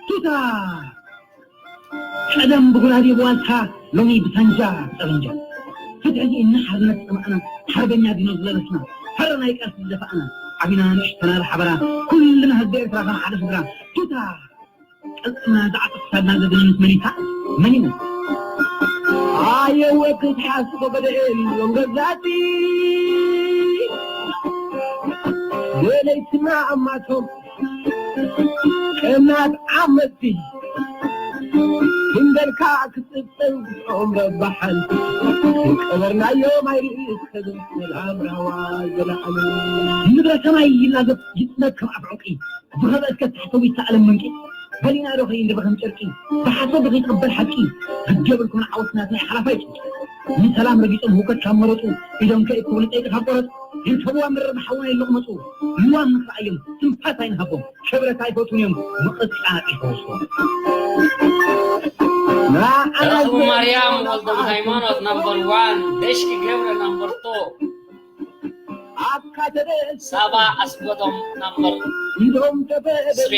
ቱታ! ቀደም ብጉራዴ ብዋልታ፣ ሎሚ ብሳንጃ ጠበንጃ። ፍትሒ ስኢንና ሓርነት ጸማእና፣ ሓርበኛ ዲኖ ዝለበስና፣ ፈረ ናይ ቃልሲ ዝደፋእና፣ ዓቢና ንእሽተና ብሓበራ፣ ኩልና ህዝቢ ኤርትራ ከም ሓደ ስድራ። ቱታ! ቅልጽምና ዝዓጥቕ ክሳድና ዘድንስ መን እዩ? መን እዩ? ኣየወ ክትሓስቦ በደኤል ሎም ገዛእቲ፣ ለይትና ኣማቶም ቀናት ዓመቲ፣ ክንደልካ ክትጽብጸብ ኦም በባሓንቲ፣ ዝቀበርናዮም ኣይርኢ ዝኸድን ሰላም ራህዋ ዘለዓለም። ምድረ ሰማይ ይላገብ ይጽበብ ከም ኣፍ ዑቂ፣ ዝኸበ እስከ ታሕተዊት ሰኣለም መንቂ፣ በሊና ዶ ከይንርበ ከም ጨርቂ፣ ብሓሶት ዶ ከይትቕበል ሓቂ፣ ግዲ የብልኩምን ዓወት ናትና እዩ ሓላፋይ ጭንቂ። ንሰላም ረጊጾም ህውከት ካብ መረጹ፣ ኢዶም ከእክቡ ንጸይቂ ካብ ቆረጹ፣ ይርከብዋ ምርር ብሓውና ይለቕመጹ። ልዋም ንኽርኣዮም ትንፋስ ኣይንሃቦም፣ ክብረት ኣይፈትዉን እዮም፣ ምቕጻጽ ይፈውስዎም። ንዓና ተኽሉ ማርያም ወልደ ሃይማኖት ናምበር ዋን፣ ደሽኪ ገብረ ናምበር ቱ፣ ኣብ ካተደ ሳባ ኣስጎዶም ናምበር ኢዶም ተበደ ስሪ።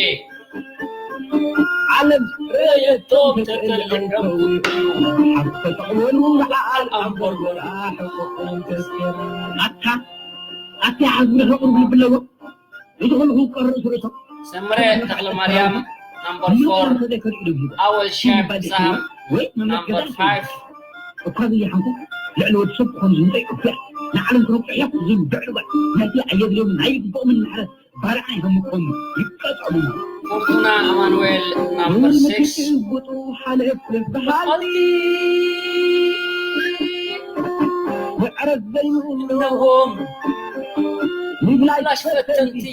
ዓለም ርእየቶም ተጠልዖም ሓፍ ተጠቕመሉ በዓል ኣምበር ኣታ ኣታ ዓዝቢ ንኽቕርቡ ልብለዎ። እዚ ኩሉ ክውቀር ርእሱ ርእሶም። ሰምረ ተኽለ ማርያም ናምበር ፎር። ኣወል ሸም ሳም ወይ መመገዳ ናምበር ፋይቭ። እኳ ዘይሓንኩ ልዕሊ ወዲ ሰብ ክኾኑ ዝምጸ ይቅፍዕ። ንዓለም ክነቁሕ እዮም ዝብል ብዕሉጋት። ነቲ ኣየድልዮምን ኣይግብኦምን ማሕረት ባርዓ ይሃምኮም ይቀጸሉ። ፎርቱና ኣማኑኤል ናምበር ሲክስ። ሽጉጡ ሓለፍ በሃልቲ። መዕረፍ ዘይምእነዎም። ንብላሽ ፈተንቲ።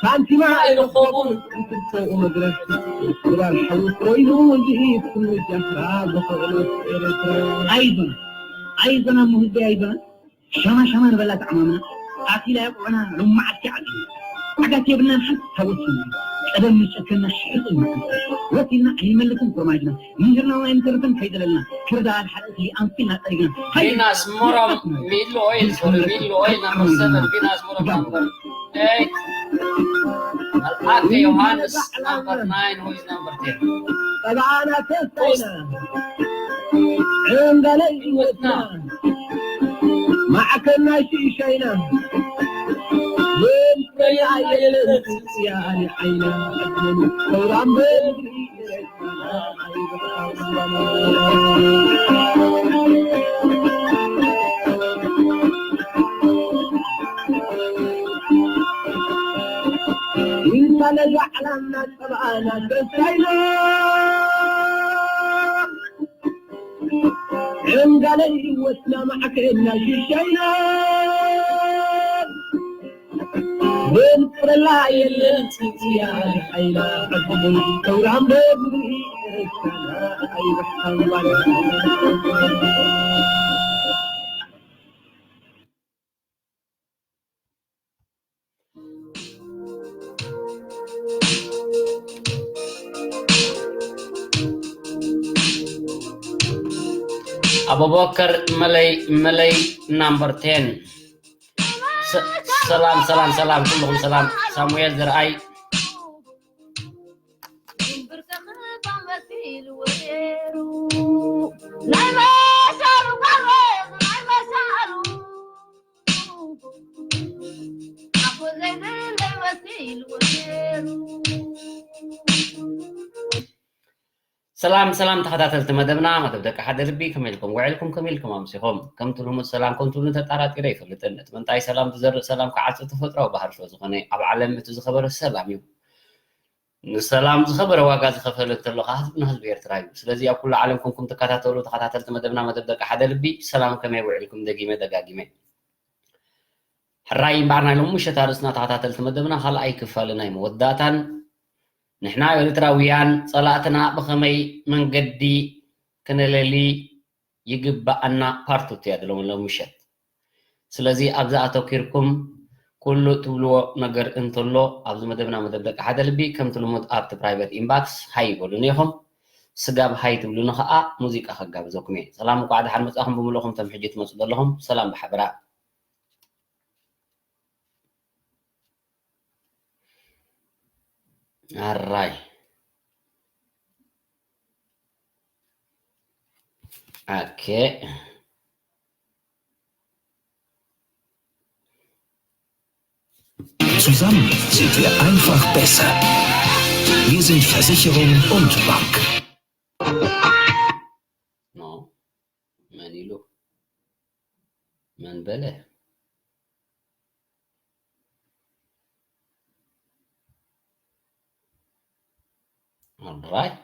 ሳንቲማ ኣይረኸቡን። ክትንተኡ መድረኽ። ክባር ሓዊ ኮይኑ እዚ እዩ ትምርጃ። ካብ ዝኽእሉ ኤርትራ። ኣይዞን። ኣይዞን ኣሞ ህዝቢ ኣይዞን። ሸማ ሸማ ንበላ ተዓማምና፣ ኣኪላ የብዑና፣ ሎማዓት ይዓጽዩ። ዓጋት የብልናን ሓንቲ ታወት ስምና፣ ቀደም ንጨከና ሕጹብ ንዓንጽ። ወሲልና ኣይንመልስን ፍርማጅና፣ ሚሂርና እውን ኣይንተርፍን ከይደለልና፣ ክርዳድ ሓርእቲ ኣንፊልና ጸሪግና። ሃየ! ቪናስ ሞሮም ሚሎ ኦይል፣ ሶሪ፣ ሚሎ ኦይል ናምበር ሰቨን፣ ቪናስ ሞሮም ናምበር ኤይት። መልኣከ ዮሃንስ ናምበር ናይን፣ ሆይዝ ናምበር ቴን። ጠብዓና ተስፋይና፣ ዕንጋለ ህይወትና፣ ማዕከና ሽሻይና፣ ሌል ቀይ ኣየለን ጽጽያ ኣሊ ዓይና፣ ሰውራም በምድሪ ኣቡበከር መለይ መለይ ናምበር ቴን። ሰላም ሰላም ሰላም፣ ኩልኹም ሰላም። ሳሙኤል ዘርኣይ። ሰላም ሰላም ተኸታተልቲ መደብና፣ መደብ ደቂ ሓደ ልቢ፣ ከመይ ኢልኩም ውዒልኩም፣ ከመይ ኢልኩም ኣምሲኹም? ከምቲ ልሙድ ሰላም ከም ትብሉ ተጣራጢረ ኣይፈልጥን። እቲ ምንታይ ሰላም ዝዘርእ ሰላም ክዓጽድ ተፈጥሮኣዊ ባህሪ ስለ ዝኾነ ኣብ ዓለም እቲ ዝኸበረ ሰላም እዩ። ንሰላም ዝኸበረ ዋጋ ዝኸፈለ እንተሎ ኸዓ ህዝብና ህዝቢ ኤርትራ እዩ። ስለዚ ኣብ ኩሉ ዓለም ኮንኩም ትከታተሉ ተኸታተልቲ መደብና መደብ ደቂ ሓደ ልቢ ሰላም ከመይ ውዒልኩም ደጊመ ደጋጊመ። ሕራይ እምበኣር ናይ ሎሚ ምሸት ኣርእስትና ተኸታተልቲ መደብና ካልኣይ ክፋል ናይ መወዳእታን ንሕና ኤርትራውያን ጸላእትና ብኸመይ መንገዲ ክነለሊ ይግባኣና ፓርት ቱ እያ ድሎም ሎም ምሸት። ስለዚ ኣብዚ ኣተኪርኩም ኩሉ ትብልዎ ነገር እንተሎ ኣብዚ መደብና መደብ ደቂ ሓደ ልቢ ከምቲ ልሙድ ኣብቲ ፕራይቨት ኢንባክስ ሃይ ይበሉኒ ኢኹም። ስጋብ ሃይ ትብሉኒ ኸኣ ሙዚቃ ከጋብዘኩም እየ። ሰላም እንኳዕ ደሓን መጻኹም ብምልእኹም እቶም ሕጂ ትመጹ ዘለኹም ሰላም ብሓበራ። ኣራይ። ኦኬ። Zusammen sind wir einfach besser. Wir sind Versicherung und Bank. No. መን ኢሉ? መን በለ? All right.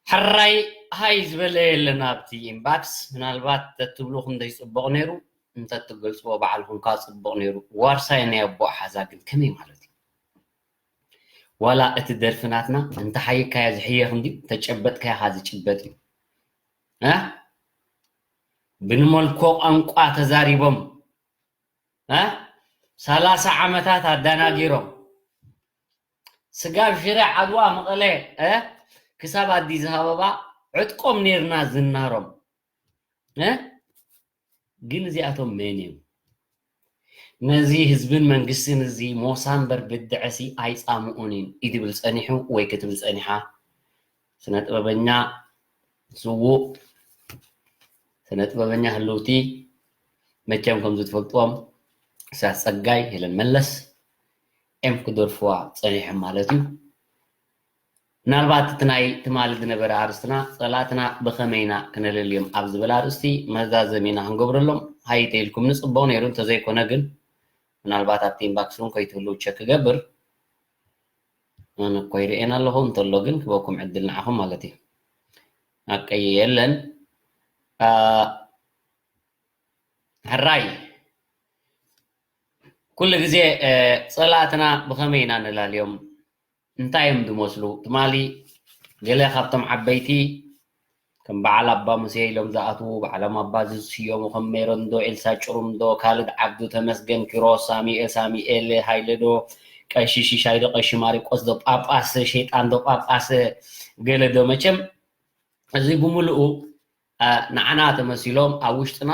ሕራይ ሃይ ዝበለ የለን ኣብቲ ኢንባክስ። ምናልባት ተትብሉ ክንደይ ጽቡቕ ነይሩ፣ እንተትገልጽዎ ባዕልኹም ከኣ ጽቡቕ ነይሩ። ዋርሳይ ናይ ኣቦ ሓዛ ግን ከመይ ማለት እዩ? ዋላ እቲ ደርፊ ናትና እንተሓየካያ ዝሕየኽ እንድዩ፣ እንተጨበጥካያ ከኣ ዝጭበጥ እዩ። እ? ብንመልኮ ቋንቋ ተዛሪቦም፣ እ? ሰላሳ ዓመታት ኣዳናጊሮም፣ ስጋብ ሽረ ዓድዋ መቐለ፣ እ? ክሳብ ኣዲስ ኣበባ ዕጥቆም ነይርና ዝናሮም፣ እ? ግን እዚኣቶም መን እዮም? ነዚ ህዝብን መንግስትን እዚ ሞሳ እምበር ብድዐሲ ኣይጻምኡን እዩ ድብል ጸኒሑ ወይ ክትብል ጸኒሓ። ስነ ጥበበኛ ስዉእ፣ ስነ ጥበበኛ ህልውቲ፣ መቸም ከምዚ ትፈልጥዎም እሳት ጸጋይ፣ ሄለን መለስ፣ ኤም ክደርፍዋ ጸኒሖም ማለት እዩ። ምናልባት እቲ ናይ ትማሊ ዝነበረ ኣርእስትና፣ ጸላእትና ብኸመይ ኢና ክነለልዮም ኣብ ዝብል ኣርእስቲ መዛዘሚና ክንገብረሎም ሃይተ ኢልኩም ንጽበው ነይሩ። እንተዘይኮነ ግን፣ ምናልባት ኣብቲ ኢንባክስ እውን ከይትህልው ቸክ ክገብር። ኣነ እኮ ይርእየን ኣለኹ፣ እንተሎ ግን ክበኩም ዕድል ንዓኹም ማለት እዩ። ኣቀየ የለን። አ፣ ሕራይ፣ ኩሉ ግዜ፣ እ፣ ጸላእትና ብኸመይ ኢና ነላልዮም? እንታይ እዮም ዝመስሉ? ትማሊ ገለ ካብቶም ዓበይቲ ከም በዓል ኣባ ሙሴ ኢሎም ዝኣትዉ፣ በዓሎም ኣባ ዝስየሙ ከም ሜሮን ዶ፣ ኤልሳ ጭሩም ዶ፣ ካልድ ዓብዱ፣ ተመስገን ኪሮስ፣ ሳሚኤል ሳሚኤል ሃይለ ዶ፣ ቀሺ ሽሻይ ዶ፣ ቀሺ ማሪቆስ ዶ፣ ጳጳስ ሸይጣን ዶ፣ ጳጳስ ገለ ዶ፣ መቸም እዚ ብምልኡ፣ አ፣ ንዓና ተመሲሎም ኣብ ውሽጥና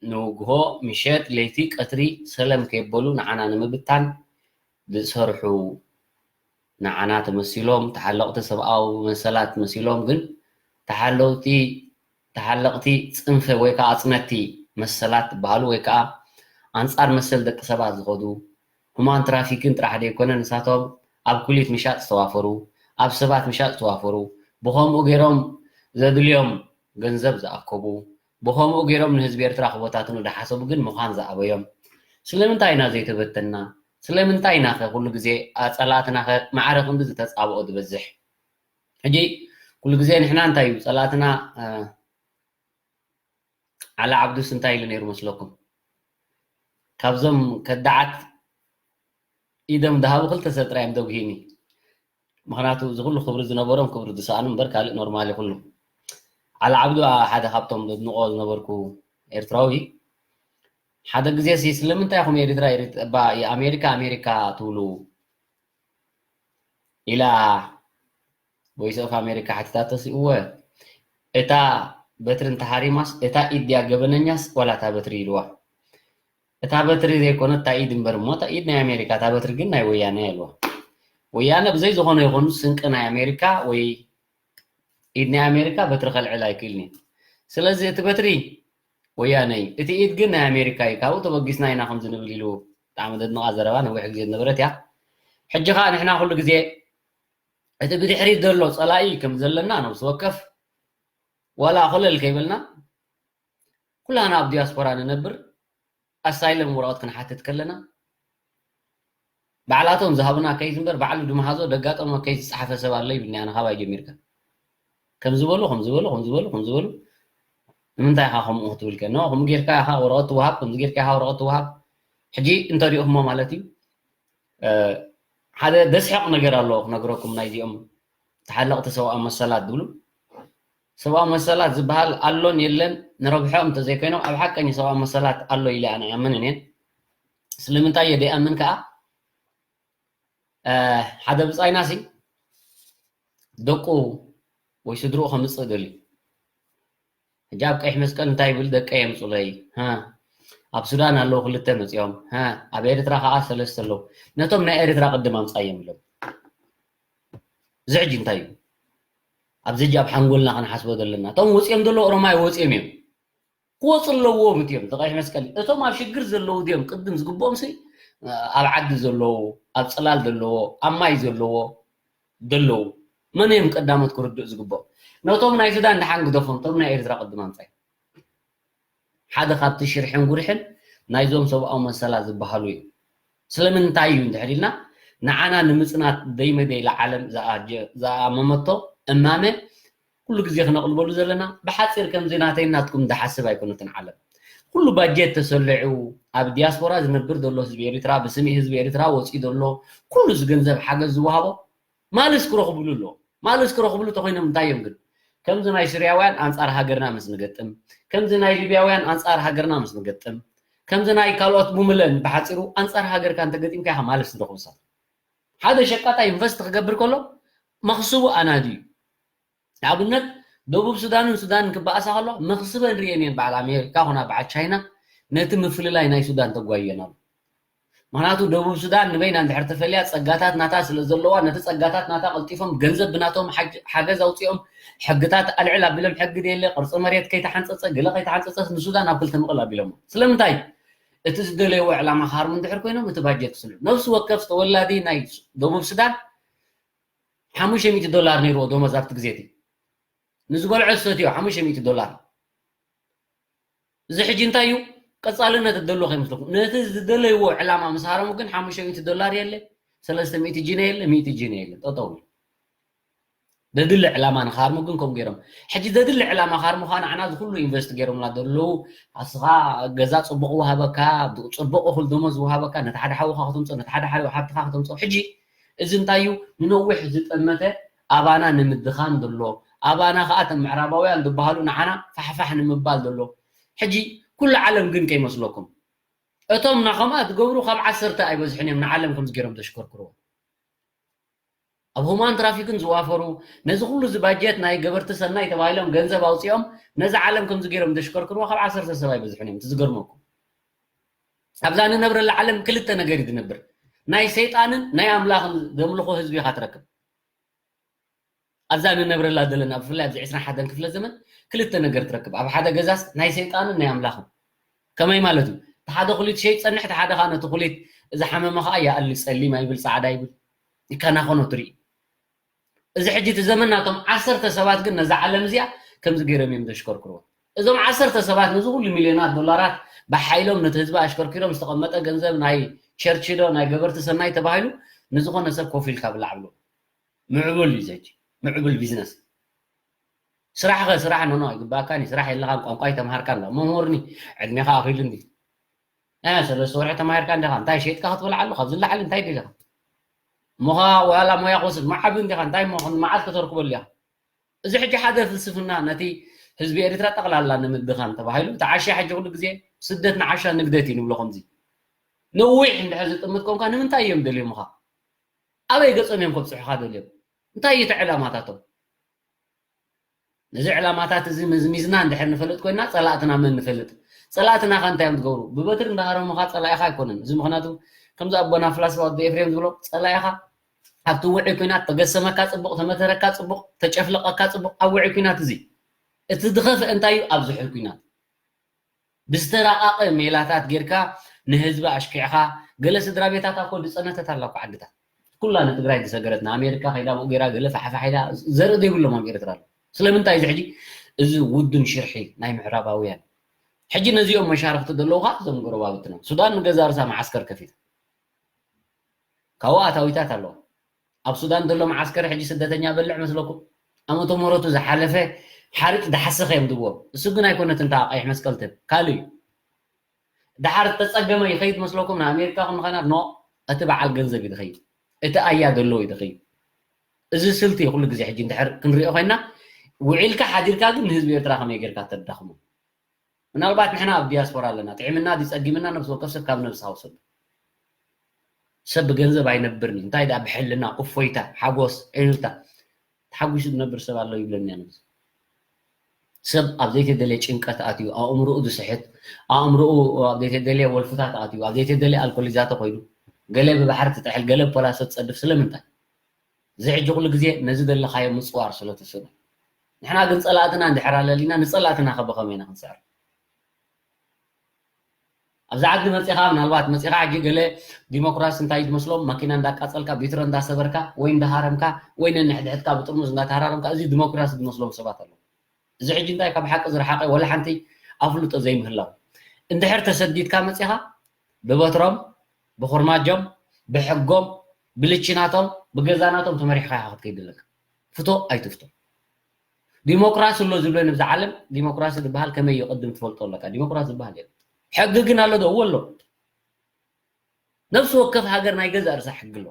ንውግሆ፣ ምሸት፣ ለይቲ፣ ቀትሪ ሰለም ከየበሉ ንዓና ንምብታን ዝሰርሑ፣ ንዓና ተመሲሎም፣ ተሓለቕቲ ሰብኣዊ መሰላት መሲሎም፣ ግን ተሓለውቲ፣ ተሓለቕቲ ጽንፈ ወይ ከዓ ኣጽነቲ መሰላት ዝበሃሉ ወይ ከዓ ኣንጻር መሰል ደቂ ሰባት ዝኸዱ፣ ሁማን ትራፊክን ጥራሕ ዘይኮነ፣ ንሳቶም ኣብ ኩሊት ምሻጥ ዝተዋፈሩ፣ ኣብ ሰባት ምሻጥ ዝተዋፈሩ፣ ብኸምኡ ገይሮም ዘድልዮም ገንዘብ ዝኣከቡ፣ ብኸምኡ ገይሮም ንህዝቢ ኤርትራ ክበታትኑ ዝሓሰቡ ግን ምዃን ዝኣበዮም። ስለምንታይ ኢና ዘይተበተንና? ስለምንታይ ኢና ኸ ኩሉ ግዜ ጸላእትና ኸ ማዕረ ክንዲ ዝተጻብኦ ዝበዝሕ? ሕጂ ኩሉ ግዜ ንሕና እንታይ እዩ ጸላእትና፣ እ፣ ዓሊ ዓብዱስ እንታይ ኢሉ ነይሩ መስለኩም? ካብዞም ከዳዓት ኢዶም ዝሃቡ ክልተ ሰብ ጥራይ እዮም ዘጉሂኒ። ምኽንያቱ እዚ ኩሉ ክብሪ ዝነበሮም ክብሪ ዝሰኣኑ እምበር ካልእ ኖርማል እዩ ኩሉ። ዓሊ ዓብዱ ሓደ ካብቶም ዘድንቆ ዝነበርኩ ኤርትራዊ፣ ሓደ ግዜ ሲ ስለምንታይ ኢኹም ኤርትራ ኤርት-፣ ባ-፣ ኣሜሪካ ኣሜሪካ ትብሉ ኢላ ቮይስ ኦፍ ኣሜሪካ ሓቲታቶ ሲ፣ እወ፣ እታ በትሪ እንተሃሪማስ እታ ኢድ ድያ ገበነኛስ ዋላ እታ በትሪ ኢልዋ። እታ በትሪ ዘይኮነ እታ ኢድ እምበር እሞ፣ እታ ኢድ ናይ ኣሜሪካ፣ እታ በትሪ ግን ናይ ወያነ ኢልዋ። ወያነ ብዘይ ዝኾነ ይኹን ስንቂ ናይ ኣሜሪካ ወይ ኢድ ናይ ኣሜሪካ በትሪ ከልዕል ኣይክእልን እዩ። ስለዚ እቲ በትሪ ወያነ እዩ፣ እቲ ኢድ ግን ናይ ኣሜሪካ እዩ። ካብኡ ተበጊስና ኢና ከምዚ ንብል ኢሉ ብጣዕሚ ዘድንቓ ዘረባ ነዊሕ ግዜ ዝነበረት እያ። ሕጂ ኸኣ ንሕና ኩሉ ግዜ እቲ ብድሕሪት ዘሎ ጸላኢ ከም ዘለና ነብሲ ወከፍ ዋላ ኮለል ከይበልና ኩላና ኣብ ዲያስፖራ ንነብር ኣሳይለም ወረቐት ክንሓትት ከለና ባዕላቶም ዝሃቡና ኬዝ እምበር ባዕሉ ድመሃዞ ደጋጠሞ ኬዝ ዝጸሓፈ ሰብ ኣሎ ይብልኒ። ኣነ ካባይ ጀሚርካ ከም ዝበሉ፣ ከም ዝበሉ፣ ከም ዝበሉ፣ ከም ዝበሉ ንምንታይ ኢኻ ከምኡ ክትብል ከ? ኖ፣ ከምኡ ጌርካ ኢኻ ወረቐት ትወሃብ፣ ከምዚ ጌርካ ኢኻ ወረቐት ትወሃብ። ሕጂ እንተሪእኹሞ ማለት እዩ። እ፣ ሓደ ዘስሕቕ ነገር ኣሎ ክነግረኩም፣ ናይዚኦም ተሓለቕቲ ሰብኣዊ መሰላት ዝብሉ። ሰብኣዊ መሰላት ዝበሃል ኣሎን የለን፣ ንረብሕኦም እንተዘይኮይኖም፣ ኣብ ሓቀኛ ሰብኣዊ መሰላት ኣሎ ኢለ ኣነ ኣይኣምንን እየ። ስለምንታይ እየ ዘይኣምን ከኣ? እ፣ ሓደ ብጻይናሲ ደቁ ወይ ስድርኡ ከምጽእ ደልዩ። ሕጂ ኣብ ቀይሕ መስቀል እንታይ ይብል? ደቀይ ኣምጹለይ። ሃ። ኣብ ሱዳን ኣለዉ ክልተ መጺኦም። ሃ። ኣብ ኤርትራ ከኣ ሰለስተ ኣለዉ። ነቶም ናይ ኤርትራ ቅድም ኣምጻዮም ኢሎም። እዚ ሕጂ እንታይ እዩ? ኣብዚ ሕጂ ኣብ ሓንጎልና ክንሓስቦ ዘለና። እቶም ወጺኦም ዘለዉ ኦሮማይ ወጺኦም እዮም። ክወጹ ኣለዎም እቲኦም፣ እቲ ቀይሕ መስቀል። እቶም ኣብ ሽግር ዘለዉ ድዮም ቅድም ዝግብኦም ሲ፣ ኣብ ዓዲ ዘለዉ፣ ኣብ ጽላል ዘለዎ፣ ኣብ ማይ ዘለዎ፣ ዘለዉ። መን እዮም ቀዳሞት ክርድኡ ዝግብኦም? ነቶም ናይ ሱዳን ደሓን ግደፎም፣ እቶም ናይ ኤርትራ ቅድም ኣምጻይ። ሓደ ካብቲ ሽርሕን ጉርሕን ናይዞም ሰብኣዊ መሰላት ዝበሃሉ እዩ። ስለምንታይ እዩ እንድሕር ኢልና፣ ንዓና ንምጽናት ደይመደይ ለዓለም ዝኣጀ-፣ ዝኣመመቶ እማመ ኩሉ ግዜ ክነቕልበሉ ዘለና። ብሓፂር ከምዚ ናተይ ናትኩም ዝሓስብ ኣይኮነትን ዓለም። ኩሉ ባጀት ተሰሊዑ ኣብ ዲያስፖራ ዝነብር ዘሎ ህዝቢ ኤርትራ፣ ብስሚ ህዝቢ ኤርትራ ወፂኡ ዘሎ ኩሉ እዚ ገንዘብ ሓገዝ ዝወሃቦ ማልስ ክረኽብሉ ኣለዎ። ማልስ ክረኽብሉ ተኾይኖም እንታይ እዮም ግን? ከምዚ ናይ ስርያውያን ኣንጻር ሃገርና ምስ ንገጥም፣ ከምዚ ናይ ሊብያውያን ኣንጻር ሃገርና ምስ ንገጥም፣ ከምዚ ናይ ካልኦት ሙምለን ብሓጺሩ ኣንጻር ሃገርካ እንተገጢምካ ኢኻ ማልስ ትረኽቡ። ንሳት ሓደ ሸቃጣ ኢንቨስት ክገብር ከሎ መኽስቡ ኣናድዩ። ንኣብነት ደቡብ ሱዳንን ሱዳንን ክበኣሳ ከሎ መኽስበን ርእየን እየን። በዓል ኣሜሪካ ኮና በዓል ቻይና ነቲ ምፍልላይ ናይ ሱዳን ተጓየን ኣሎ። ምክንያቱ ደቡብ ሱዳን ንበይና እንድሕር ተፈልያ ጸጋታት ናታ ስለ ዘለዋ ነቲ ጸጋታት ናታ ቀልጢፎም ገንዘብ ብናቶም ሓጅ- ሓገዝ ኣውፂኦም ሕግታት ኣልዕል ኣቢሎም ሕጊ ደየለ ቅርፂ መሬት ከይተሓንፀፀ ገለ ከይተሓንፀፀ ንሱዳን ኣብ ክልተ ምቕል ኣቢሎም። ስለምንታይ? እቲ ዝደለይዎ ዕላማ ክሃርሙ እንድሕር ኮይኖም እቲ ባጀት ክስልዑ። ነብሲ ወከፍ ተወላዲ ናይ ደቡብ ሱዳን ሓሙሽተ ሚእቲ ዶላር ነይርዎ ደሞዝ ኣብቲ ግዜ እቲ። ንዝበልዖ ዝሰትዮ ሓሙሽተ ሚእቲ ዶላር። እዚ ሕጂ እንታይ እዩ? ቀጻልነት እደልዎ ከይመስለኩም። ነቲ ዝደለይዎ ዕላማ ምስ ሃረሙ ግን ሓሙሽተ ሚእቲ ዶላር የለ፣ ሰለስተ ሚእቲ ጂነ የለ፣ ሚእቲ ጂነ የለ። ጠጠው ኢሉ። ዘድሊ ዕላማ ንኻርሙ ግን ከምኡ ገይሮም። ሕጂ ዘድሊ ዕላማ ካርሙ ኸዓ ንዓና እዚ ኩሉ ኢንቨስት ገይሮምና ዘለዉ፣ ኣስኻ ገዛ ጽቡቕ ወሃበካ፣ ጽቡቕ እኹል ደሞዝ ወሃበካ፣ ነቲ ሓደ ሓውኻ ከተምጽኦ፣ ነቲ ሓደ ሓደ ሓብትኻ ከተምጽኦ። ሕጂ እዚ እንታይ እዩ? ንነዊሕ ዝጠመተ ኣባና ንምድኻም ዘሎ፣ ኣባና ኸዓ እቶም ምዕራባውያን ዝበሃሉ ንዓና ፋሕፋሕ ንምባል ዘሎ። ሕጂ ኩሉ ዓለም ግን ከይመስለኩም። እቶም ናኸምኣ ዝገብሩ ካብ ዓሰርተ ኣይበዝሑን እዮም ንዓለም ከምዚ ገይሮም ዘሽከርክርዎ። ኣብ ሁማን ትራፊክን ዝዋፈሩ፣ ነዚ ኩሉ እዚ ባጀት ናይ ገበርቲ ሰናይ ተባሂሎም ገንዘብ ኣውፂኦም ነዚ ዓለም ከምዚ ገይሮም ዘሽከርክርዎ ካብ ዓሰርተ ሰብ ኣይበዝሑን እዮም። እቲ ዝገርመኩም ኣብዛ ንነብረላ ዓለም ክልተ ነገር እዩ ዝነብር። ናይ ሰይጣንን ናይ ኣምላኽን ዘምልኾ ህዝቢ ኢኻ ትረክብ። ኣብዛ ንነብረላ ዘለና ብፍላይ ኣብዚ ዕስራን ሓደን ክፍለ ዘመን ክልተ ነገር ትረክብ። ኣብ ሓደ ገዛስ ናይ ሰይጣንን ናይ ኣምላኽን። ከመይ ማለት እዩ? እቲ ሓደ ኩሊት ሸይጥ ጸንሕ፣ እቲ ሓደ ኸዓ ነቲ ኩሊት እዚ ሓመመ ኸዓ ይኣሊ፣ ጸሊም ኣይብል፣ ጻዕዳ ይብል፣ ይከናኸኖ ትርኢ። እዚ ሕጂ እቲ ዘመን ናቶም ዓሰርተ ሰባት ግን ነዛ ዓለም እዚኣ ከምዚ ገይሮም እዮም ዘሽከርክርዎ። እዞም ዓሰርተ ሰባት ነዚ ኩሉ ሚልዮናት ዶላራት ብሓይሎም ነቲ ህዝቢ ኣሽከርኪሮም ዝተቐመጠ ገንዘብ ናይ ቸርች ዶ ናይ ገበርቲ ሰናይ ተባሂሉ ንዝኾነ ሰብ ኮፍ ኢልካ ብላዕ ብሎ። ምዕቡል እዩ ዘጂ፣ ምዕቡል ቢዝነስ። ስራሕ ኸ ስራሕ ኖኖ ኣይግባእካን እዩ። ስራሕ የለኻን፣ ቋንቋ ኣይተምሃርካን። መምህርኒ ዕድሜኻ ኣኺሉ እንዲ ሰለስተ ወርሒ ተማሂርካ እንዲኻ እንታይ ሸይጥካ ክትበልዓ ኣሎ? ካብዚ ንላዕሊ እንታይ ደሊኻ? እሞ ኸዓ ዋላ ሞያ ክወስድ መዓቢ እንዲኻ እንታይ እሞ መዓት ከተርክበሉ ኢኻ? እዚ ሕጂ ሓደ ፍልስፍና ነቲ ህዝቢ ኤርትራ ጠቕላላ ንምድኻም ተባሂሉ እቲ ዓሻ ሕጂ ኩሉ ግዜ ስደት ንዓሻ ንግደት እዩ ንብሎ። ከምዚ ነዊሕ እንድሕር ዝጥምት ኮንካ ንምንታይ እዮም ደልዮምኻ? ኣበይ ገጾም እዮም ከብጽሑኻ ደልዮም? እንታይ እዩ እቲ ዕላማታቶም? ነዚ ዕላማታት እዚ መዝሚዝና እንድሕር ንፈልጥ ኮይና ጸላእትና መን ንፈልጥ? ጸላእትና ከ እንታይ እዮም ዝገብሩ? ብበትሪ እንዳሃረሙኻ ጸላኢኻ ኣይኮነን። እዚ ምኽንያቱ ከምዚ ኣቦና ፍላስፋ ወዲ ኤፍሬም ዝብሎ ጸላኢኻ ኣብቲ ውዑይ ኩናት ተገሰመካ ጽቡቕ፣ ተመተረካ ጽቡቕ፣ ተጨፍለቐካ ጽቡቕ፣ ኣብ ውዑይ ኩናት እዚ እቲ ዝኸፍአ እንታይ እዩ? ኣብ ዝሑል ኩናት ብዝተራቃቀ ሜላታት ጌርካ ንህዝቢ ኣሽኪዕካ። ገለ ስድራ ቤታት ኣኮ ዝጸነተት ኣላ እኮ ዓድታት ኩላ ንትግራይ ዝሰገረት ንኣሜሪካ ከይዳ ብኡ ጌራ ገለ ፋሕፋሕ ኢላ ዘርኢ ዘይብሎም ኣብ ኤርትራ ኣሎ። ስለምንታይ እዚ ሕጂ እዚ ውዱን ሽርሒ ናይ ምዕራባውያን። ሕጂ ነዚኦም መሻርክቲ ዘለዉ ከዓ እዞም ጎረባብትና ሱዳን ንገዛ ርሳ መዓስከር ከፊታ ካብኡ ኣታዊታት ኣለዋ። ኣብ ሱዳን ዘሎ መዓስከር ሕጂ ስደተኛ በልዕ መስለኩም? ኣመቶ ሞረቱ ዝሓለፈ ሓርጭ ዳሓሰኸ እዮም ድብዎ። እሱ ግን ኣይኮነትን እታ ቀይሕ መስቀል ትህብ ካልእ እዩ። ድሓር ዝተፀገመ ይኸይድ መስለኩም ንኣሜሪካ ክንኸና ኖ እቲ በዓል ገንዘብ እዩ ዝኸይድ። እቲ ኣያ ዘለዎ እዩ ዝኸይድ። እዚ ስልቲ እዩ ኩሉ ግዜ ሕጂ እንድሕር ክንሪኦ ኮይና ውዒልካ ሓዲርካ ግን ንህዝቢ ኤርትራ ከመይ ጌርካ ተዳኽሞ? ምናልባት ንሕና ኣብ ዲያስፖራ ኣለና ጥዒምና ድዩ ጸጊምና ነብሲ ወከፍ ሰብ ካብ ነብስኻ ውሰዱ። ሰብ ብገንዘብ ኣይነብርን እዩ እንታይ ደኣ ብሕልና እፎይታ ሓጎስ ዕልልታ ተሓጒሱ ዝነብር ሰብ ኣሎ ይብለኒ ኣነ። ሰብ ኣብ ዘይተደልየ ጭንቀት ኣትዩ ኣእምሮኡ ዝስሕት ኣእምሮኡ ኣብ ዘይተደልየ ወልፍታት ኣትዩ ኣብ ዘይተደልየ ኣልኮሊዛተ ኮይኑ ገለ ብባሕሪ ትጥሕል ገለ ብፖላሶ ትጸድፍ ስለምንታይ? እዚ ሕጂ ኩሉ ግዜ ነዚ ዘለኻዮ ምፅዋር ስለ ትስእኑ። ንሕና ግን ፀላእትና እንድሕር ኣለሊና ንፀላእትና ከ ብኸመይ ኢና ክንስዕር? ኣብዚ ዓዲ መፂኻ ምናልባት መፂኻ ሕጂ ገለ ዲሞክራሲ እንታይ ዝመስሎም መኪና እንዳቃፀልካ ቢትሮ እንዳሰበርካ ወይ እንዳሃረምካ ወይ ነንሕድሕድካ ብጥርሙዝ እንዳተሃራረምካ እዚ ዲሞክራሲ ዝመስሎም ሰባት ኣለዉ። እዚ ሕጂ እንታይ ካብ ሓቂ ዝረሓቐ ወላ ሓንቲ ኣፍልጦ ዘይምህላው። እንድሕር ተሰዲድካ መፂኻ ብበትሮም ብኹርማጆም ብሕጎም ብልችናቶም ብገዛናቶም ተመሪሕካ ኢኻ ክትከይድ ዘለካ። ፍቶ ኣይትፍቶ። ዲሞክራሲ ኣሎ ዝብለን ኣብዚ ዓለም ዲሞክራሲ ዝበሃል ከመይ ይቕድም ትፈልጦ ኣለካ። ዲሞክራሲ ዝበሃል የለን። ሕጊ ግን ኣሎ ዶ? እዎ ኣሎ። ነፍሲ ወከፍ ሃገር ናይ ገዛእ ርእሳ ሕጊ ኣሎ።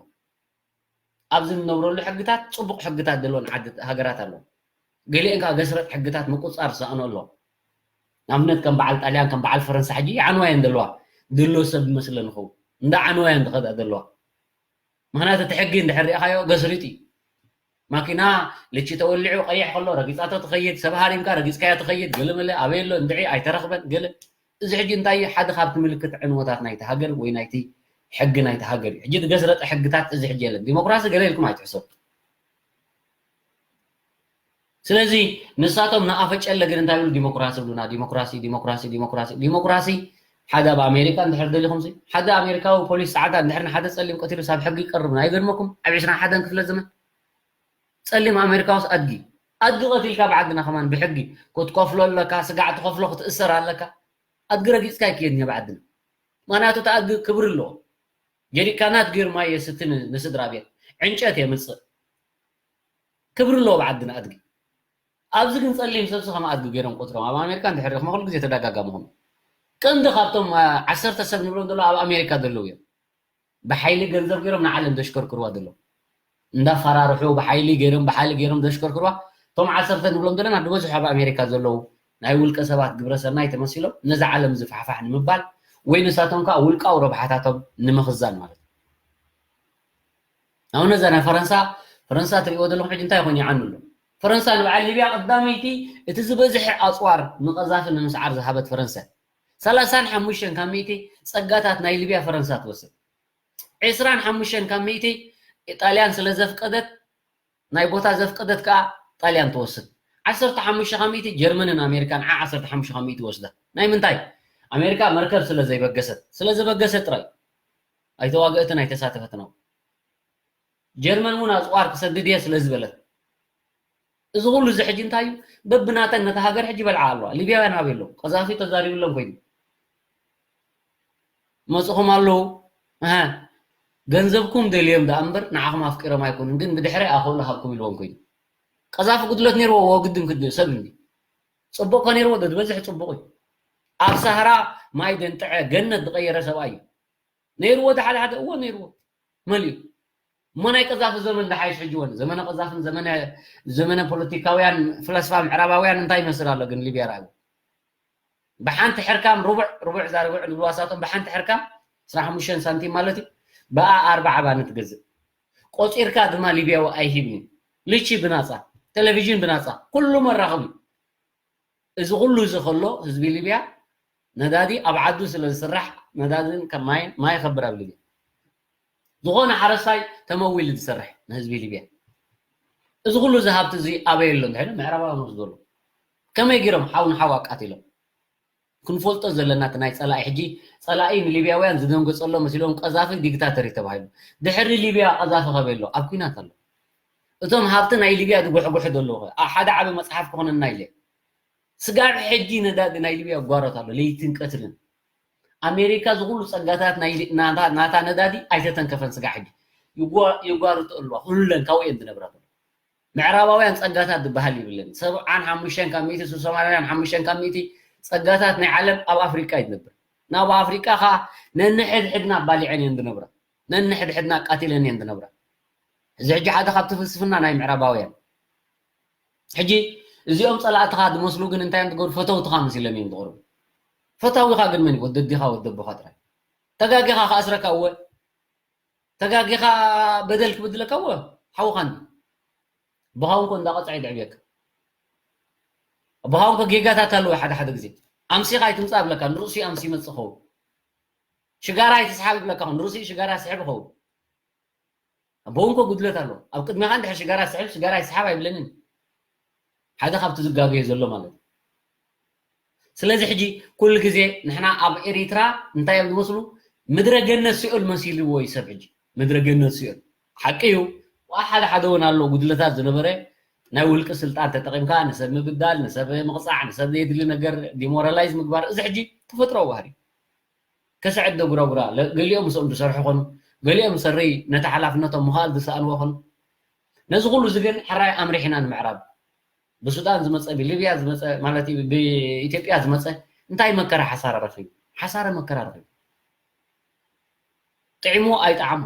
ኣብዚ እንነብረሉ ሕግታት ጽቡቕ ሕግታት ዘለወን ዓዲ ሃገራት ኣለዋ። ገሊአን ከዓ ገስረጥ ሕግታት ምቁጽጻር ዝሰኣኖ ኣለዋ። ንኣብነት ከም በዓል ጣልያን ከም በዓል ፈረንሳ ሕጂ ይዓንዋ እየን ዘለዋ። ድሎ ሰብ ዝመስለን ይኸውን እንዳ ዓንዋ እየን ዝኸዳ ዘለዋ። ምክንያቱ እቲ ሕጊ እንድሕር ሪእኻዮ ገስሪጥ እዩ። ማኪና ልቺ ተወሊዑ ቀይሕ ከሎ ረጊፃቶ ትኸይድ፣ ሰብ ሃሪምካ ረጊፅካዮ ትኸይድ፣ ገለመለ ኣበይ ኣሎ እንድዒ ኣይተረኽበን ገለ። እዚ ሕጂ እንታይ እዩ? ሓደ ካብቲ ምልክት ዕንወታት ናይቲ ሃገር ወይ ናይቲ ሕጊ ናይቲ ሃገር እዩ። ሕጂ ዝገስረጠ ሕግታት እዚ ሕጂ የለን። ዲሞክራሲ ገለ ኢልኩም ኣይትሕሰቡ። ስለዚ ንሳቶም ንኣፈጨለ ግን እንታይ ይብሉ? ዲሞክራሲ ይብሉና። ዲሞክራሲ፣ ዲሞክራሲ፣ ዲሞክራሲ፣ ዲሞክራሲ። ሓደ ኣብ ኣሜሪካ እንድሕር ደሊኹም ሲ ሓደ ኣሜሪካዊ ፖሊስ ፃዕዳ እንድሕር ንሓደ ፀሊም ቀቲሉ ሳብ ሕጊ ይቀርብ ኣይገርመኩም? ኣብ ዕስራን ሓደን ክፍለ ዘመን ፀሊም ኣሜሪካውስ ኣድጊ ኣድጊ ቀቲልካ ብዓድና ከማን ብሕጊ ክትከፍሎ ኣለካ። ስጋዕ ትኸፍሎ ክትእሰር ኣለካ። ኣድጊ ረጊፅካ ይክየድ እኒሀ ብዓድና። ምክንያቱ እቲ ኣድጊ ክብሪ ኣለዎ። ጀሪካናት ገይሩ ማይ የስቲ ን- ንስድራ ቤት ዕንጨት የምፅእ። ክብሪ ኣለዎ ብዓድና ኣድጊ። ኣብዚ ግን ፀሊም ሰብሲ ከም ኣድጊ ገይሮም ቆፅሮም ኣብ ኣሜሪካ እንድሕር ሪኹም ኩሉ ግዜ ተደጋጋምኹም። ቀንዲ ካብቶም ዓ- ዓሰርተ ሰብ ንብሎም ዘሎ ኣብ ኣሜሪካ ዘለዉ እዮም። ብሓይሊ ገንዘብ ገይሮም ንዓለም ዘሽከርክርዋ ዘለዉ እንዳፈራርሑ ብሓይሊ ገይሮም ብሓይሊ ገይሮም ዘሽከርክርዋ። እቶም ዓሰርተ ንብሎም ዘለና ዝበዝሑ ኣብ ኣሜሪካ ዘለዉ ናይ ውልቀ ሰባት ግብረ ሰናይ ተመሲሎም ነዚ ዓለም ዝፋሕፋሕ ንምባል ወይ ንሳቶም ከዓ ውልቃዊ ረብሓታቶም ንምኽዛን ማለት እዩ። ኣሁን ነዛ ናይ ፈረንሳ ፈረንሳ ትሪእዎ ዘለኹም ሕጂ እንታይ ኮይኑ ይዓኑ ኣሎ? ፈረንሳ ንበዓል ሊብያ ቀዳመይቲ እቲ ዝበዝሐ ኣፅዋር ንቐዛፊ ንምስዓር ዝሃበት ፈረንሳ ሰላሳን ሓሙሽተን ካብ ሚእቲ ፀጋታት ናይ ሊብያ ፈረንሳ ትወስድ። ዕስራን ሓሙሽተን ካብ ሚእቲ ጣልያን ስለ ዘፍቀደት ናይ ቦታ ዘፍቀደት ከዓ ጣልያን ትወስድ። ዓሰርተ ሓሙሽተ ካብ ሚእቲ ጀርመንን ኣሜሪካን ዓ ዓሰርተ ሓሙሽተ ካብ ሚእቲ ወስዳ። ናይ ምንታይ? ኣሜሪካ መርከብ ስለ ዘይበገሰት ስለ ዝበገሰት ጥራይ ኣይተዋገእትን ኣይተሳተፈትን። ጀርመን እውን ኣፅዋር ክሰድድ እየ ስለ ዝበለት እዚ ኩሉ እዚ ሕጂ እንታይ እዩ? በብናተን ነታ ሃገር ሕጂ በልዓ ኣለዋ። ሊብያውያን ኣበይ ኣለዉ? ቀዛፊ ተዛሪብሎም ኮይኑ መፅኹም ኣለዉ። ኣሃ፣ ገንዘብኩም ደልዮም ደኣ እምበር ንዓኹም ኣፍቂሮም ኣይኮኑን፣ ግን ብድሕረይ ኣኸእሉ ሃብኩም ኢልዎም ኮይኑ። ቀዛፊ ጉድለት ነይርዎ፣ እዎ ግድን ክድ ሰብ እንዲ ፅቡቕ ከ ነይርዎ ዶ? ዝበዝሕ ፅቡቕ እዩ። ኣብ ሳህራ ማይ ደንጥዐ ገነት ዝቐየረ ሰብኣይ እዩ። ነይርዎ፣ እቲ ሓደ ሓደ እዎ ነይርዎ መሊኡ። እሞ ናይ ቀዛፊ ዘመን ዝሓይሽ ሕጂ ወን ዘመነ ቀዛፍን ዘመነ ዘመነ ፖለቲካውያን ፍለስፋ ምዕራባውያን እንታይ ይመስል ኣሎ ግን ሊብያ ረኣዩ። ብሓንቲ ሕርካም ርቡዕ ርቡዕ እዛ ርቡዕ ንብልዋሳቶም ብሓንቲ ሕርካም ዕስራን ሓሙሽተን ሳንቲም ማለት እዩ። ብኣ ኣርባዓ ባኒ ትገዝእ። ቆፂርካ ድማ ሊብያዊ ኣይሂብን እዩ። ልቺ ብናፃ፣ ቴሌቪዥን ብናፃ፣ ኩሉ መራኸቢ እዩ። እዚ ኩሉ እዚ ከሎ ህዝቢ ሊብያ ነዳዲ ኣብ ዓዱ ስለ ዝስራሕ ነዳድን ከም ማይ ማይ ይኸብር ኣብ ሊብያ። ዝኾነ ሓረስታይ ተመዊሉ ዝሰርሕ ንህዝቢ ሊብያ። እዚ ኩሉ እዚ ሃብቲ እዚ ኣበይ ኣሎ እንድሕር ምዕራባውያን ወስዶ ኣሎ። ከመይ ገይሮም ሓው ንሓው ኣቃቲሎም? ክንፈልጦ ዘለና እቲ ናይ ፀላኢ ሕጂ ፀላኢ ንሊብያውያን ዝደንገፀሎ መሲሎም ቀዛፊ ዲክታተር እዩ ተባሂሉ። ድሕሪ ሊብያ ቀዛፊ ከበይ ኣሎ? ኣብ ኲናት ኣሎ። እቶም ሃብቲ ናይ ሊብያ ዝጉሕጉሑ ዘለዉ ኸ? ኣብ ሓደ ዓቢ መፅሓፍ ክኾነና ኢለ። ስጋብ ሕጂ ነዳዲ ናይ ሊብያ ይጓረት ኣሎ ለይትን ቀትርን። ኣሜሪካ ዝኩሉ ፀጋታት ናይ ሊ- ናታ ናታ ነዳዲ ኣይተተንከፈን ስጋብ ሕጂ ይጓ- ይጓርጡ ኣለዋ። ኩለን ካብኡ እየን ዝነብራ ዘለዋ። ምዕራባውያን ጸጋታት ዝበሃል የብለን። ሰብዓን ሓሙሽተን ካብ ሚእቲ፣ ሶማልያን ሓሙሽተን ካብ ሚእቲ ጸጋታት ናይ ዓለም ኣብ ኣፍሪቃ እዩ ዝነብር። ናብ ኣፍሪቃ ኸኣ ነንሕድሕድና ኣባሊዐን እየን ዝነብራ። ነንሕድሕድና ኣቃቲለን እየን ዝነብራ። እዚ ሕጂ ሓደ ካብቲ ፍልስፍና ናይ ምዕራባውያን። ሕጂ እዚኦም ጸላእትኻ ዝመስሉ ግን እንታይ እዮም ዝገብሩ? ፈተውትኻ መሲሎም እዮም ዝቐርቡ። ፈታዊኻ ግን መን እዩ? ወዲ ኣዴኻ፣ ወዲ ኣቦኻ ጥራይ። ተጋጊኻ ክኣስረካ እወ። ተጋጊኻ በደል ክብድለካ እወ። ሓውኻ እንዲ። ኣቦኻ እውን እኮ እንዳቐጽዐ እዩ ዘዕብየካ። ኣቦኻ እውን እኮ ጌጋታት ኣለዎ ሓደ ሓደ ግዜ። ኣምሲኻ ኣይትምጻእ እብለካ፣ ንርእሱ ኣምሲ ይመጽእ ኸውን። ሽጋራ ኣይትስሓብ እብለካ ኸውን፣ ንርእሱ ሽጋራ ስሕብ ኸውን። ኣቦ እውን እኮ ጉድለት ኣለዎ። ኣብ ቅድሜኻ እንድሕር ሽጋራ ስሕብ፣ ሽጋራ ኣይስሓብ ኣይብለንን። ሓደ ካብቲ ዝጋገየ ዘሎ ማለት እዩ። ስለዚ ሕጂ ኩሉ ግዜ ንሕና ኣብ ኤሪትራ እንታይ እዮም ዝመስሉ? ምድረ ገነት ሲኦል መሲልዎ እዩ ሰብ ሕጂ። ምድረ ገነት ሲኦል። ሓቂ እዩ። ዋ ሓደ ሓደ እውን ኣሎ ጉድለታት ዝነበረ ናይ ውልቂ ስልጣን ተጠቒምካ ንሰብ ምብዳል፣ ንሰብ ምቕጻዕ፣ ንሰብ ዘየድሊ ነገር ዲሞራላይዝ ምግባር። እዚ ሕጂ ተፈጥሮኣዊ ባህሪ እዩ። ከስዕድ ዶ ጉራጉራ? ለ- ገሊኦም ምስኦም ዝሰርሑ ኾኑ፣ ገሊኦም ሰሪ ነቲ ሓላፍነቶም ምኽኣል ዝሰኣንዎ ኾኑ። ነዚ ኩሉ እዚ ግን ሕራይ ኣምሪሕና ንምዕራብ። ብሱዳን ዝመፀ፣ ብሊብያ ዝመፀ፣ ማለት እዩ፣ ብኢትዮጵያ ዝመፀ እንታይ መከራ ሓሳረ ረኺቡ? ሓሳረ መከራ ረኺቡ። ጥዕሙ ኣይጠዓሙ።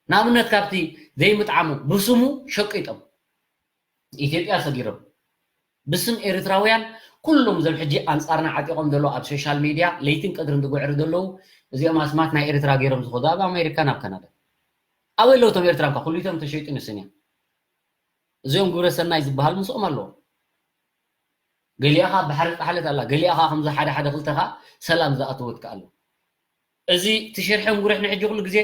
ንኣብነት ካብቲ ዘይምጥዓሙ ብስሙ ሸቂጦም ኢትዮጵያ ሰጊሮም ብስም ኤርትራውያን ኩሎም እዞም ሕጂ ኣንጻርና ዓጢቖም ዘለዉ ኣብ ሶሻል ሚድያ ለይትን ቀትርን ዝጉዕሩ ዘለዉ እዚኦም ኣስማት ናይ ኤርትራ ገይሮም ዝኸዱ ኣብ ኣሜሪካን ኣብ ካናዳ ኣበይ ኣለዉ እቶም ኤርትራ እኳ ኩሊቶም ተሸይጡ ንስንያ እዚኦም ግብረ ሰናይ ዝበሃል ምስኦም ኣለዉ ገሊኣኻ ባሕሪ ጣሕለት ኣላ ገሊኣኻ ከምዚ ሓደ ሓደ ክልተኻ ሰላም ዝኣተወትካ ኣሎ እዚ ትሽርሐን ጉርሕን ሕጂ ኩሉ ግዜ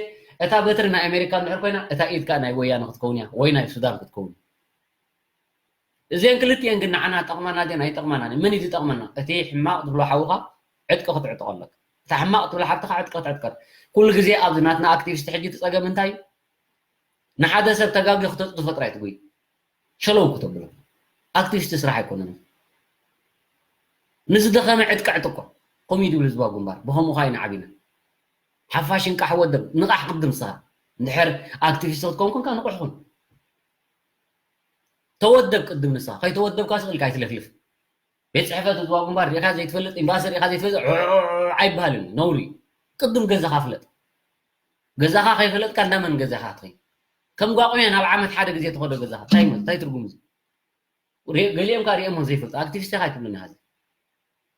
እታ በትሪ ናይ ኣሜሪካ እንድሕር ኮይና እታ ኢድ ከዓ ናይ ወያነ ክትከውን እያ ወይ ናይ ሱዳን ክትከውን እዚአን ክልቲአን ግን ንዓና ጠቕማና ድን ኣይጠቕማና ምን እዩ ዝጠቕመና እቲ ሕማቕ ትብሎ ሓውኻ ዕጥቂ ክትዕጥቆ ኣለካ እታ ሕማቕ ትብሎ ሓብትኻ ዕጥቂ ክትዕጥቀት ኩሉ ግዜ ኣብዚ ናትና ኣክቲቪስት ሕጂ ትፀገም እንታይ እዩ ንሓደ ሰብ ተጋጊ ክተፅዱ ፈጥራ ይትጉይ ሸለው ክተብሎ ኣክቲቪስት ስራሕ ኣይኮነን ንዝደኸመ ዕጥቂ ዕጥቆ ከምኡ ይድብል ህዝባዊ ግንባር ብኸምኡ ኻይና ዓቢና ሓፋሽ እንቃሕ ወደብ ንቓሕ ቅድም ንስኻ እንድሕር ኣክቲቪስት ክትከውን ኮንካ ንቑሕ ኩን ተወደብ ቅድም ንስኻ ከይተወደብካ ስቕ ኢልካ ኣይትለፍልፍ ቤት ፅሕፈት ህዝባዊ ግንባር ሪኢኻ ዘይትፈልጥ ኤምባሲ ሪኢኻ ዘይትፈልጥ ዑዑዑዑ ኣይበሃልን እዩ ነውሪ እዩ ቅድም ገዛኻ ፍለጥ ገዛኻ ከይፈለጥካ እንዳመን ገዛኻ ክትኸይድ ከም ጓቑምያ ናብ ዓመት ሓደ ግዜ ተኸዶ ገዛኻ እንታይ ማለት እንታይ ትርጉም እዚ ገሊኦም ካ ሪኦሞ ዘይፈልጡ ኣክቲቪስት ኢኻ ኣይትብሉኒ ሀዚ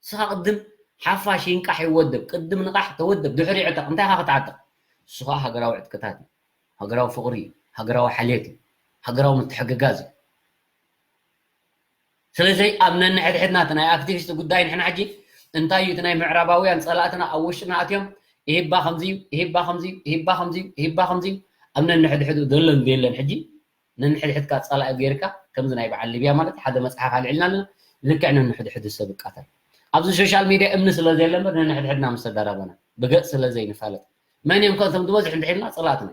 ንስኻ ቅድም ሓፋሽ ይንቃሕ ይወደብ ቅድም ንቓሕ ተወደብ ድሕሪ ዕጠቕ እንታይ ኢኻ ክትዓጥቕ ንሱ ከዓ ሃገራዊ ዕጥቅታት እዩ ሃገራዊ ፍቕሪ እዩ ሃገራዊ ሓልየት እዩ ሃገራዊ ምትሕግጋዝ እዩ ስለዚ ኣብ ነንሕድሕድና እቲ ናይ ኣክቲቪስት ጉዳይ ንሕና ሕጂ እንታይ እዩ እቲ ናይ ምዕራባውያን ፀላእትና ኣብ ውሽጥና ኣትዮም ይህባ ከምዚ እዩ ይህባ ከምዚ እዩ ይህባ ከምዚ እዩ ይህባ ከምዚ እዩ ኣብ ነንሕድሕዱ ዘሎን ዘየለን ሕጂ ነንሕድሕድካ ፀላኢ ጌርካ ከምዚ ናይ በዓል ሊብያ ማለት ሓደ መፅሓፍ ኣልዒልና ኣለና ልክዕ ነንሕድሕዱ ሰብ ይቃተል ኣብዚ ሶሻል ሚድያ እምኒ ስለ ዘየለ እምበር ነንሕድሕድና ምስ ተዳረበና ብገፅ ስለ ዘይንፋለጥ መን እዮም ከእቶም ዝበዝሕ እንድሕልና ፀላእትና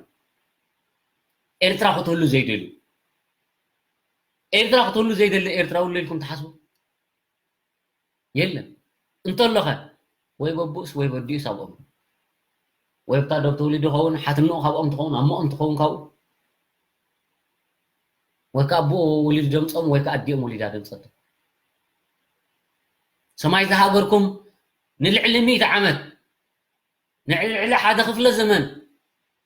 ኤርትራ ክትህሉ ዘይደልዩ ኤርትራ ክትህሉ ዘይደሊ ኤርትራዊ ኣሎ ኢልኩም ትሓስቡ? የለን። እንተሎኸ ወይ በቡእስ ወይ በዲኡስ ኣብኦም ወይ ብታ ዶብ ተወሊዱ ኸውን ሓትንኡ ካብኦም ትኸውን ኣሞኦም ትኸውን ካብኡ ወይ ከዓ ኣቦኡ ወሊዱ ደምፆም ወይ ከዓ ኣዲኦም ወሊዳ ደምፀቱ ሰማይ ዝሃገርኩም ንልዕሊ ሚእቲ ዓመት ንልዕሊ ሓደ ክፍለ ዘመን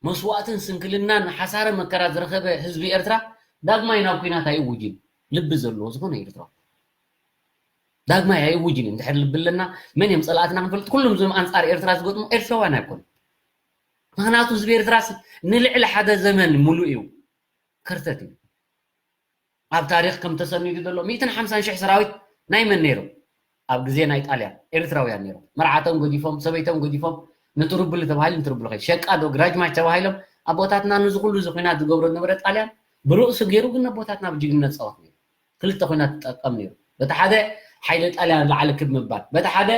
መስዋእትን ስንክልናን ሓሳረ መከራ ዝረኸበ ህዝቢ ኤርትራ ዳግማይ ናብ ኲናት ኣይእውጅን። ልቢ ዘለዎ ዝኾነ ኤርትራዊ ዳግማይ ኣይእውጅን እዩ። እንድሕር ልቢ ኣለና መን እዮም ጸላእትና ክንፈልጥ ኩሎም እዞም ኣንጻር ኤርትራ ዝገጥሙ ኤርትራውያን ኣይኮኑን። ምኽንያቱ ህዝቢ ኤርትራስ ንልዕሊ ሓደ ዘመን ሙሉእ እዩ ከርተት እዩ። ኣብ ታሪኽ ከም ተሰኒዱ ዘሎ ሚእትን ሓምሳን ሽሕ ሰራዊት ናይ መን ነይሮም? ኣብ ግዜ ናይ ጣልያን ኤርትራውያን ነይሮም። መርዓቶም ገዲፎም፣ ሰበይቶም ገዲፎም ንትሩብል ተባሂሉ ንትሩብል ከይዱ። ሸቃ ዶ ግራጅማች ተባሂሎም ኣቦታትና ንዚ ኩሉ እዚ ኲናት ዝገብሮ ዝነበረ ጣልያን ብርእሱ ገይሩ ግን ኣቦታትና ብጅግንነት ጸወት ነይሩ። ክልተ ኲናት ትጠቀም ነይሩ። በቲ ሓደ ሓይሊ ጣልያን ላዕሊ ክብ ምባል፣ በቲ ሓደ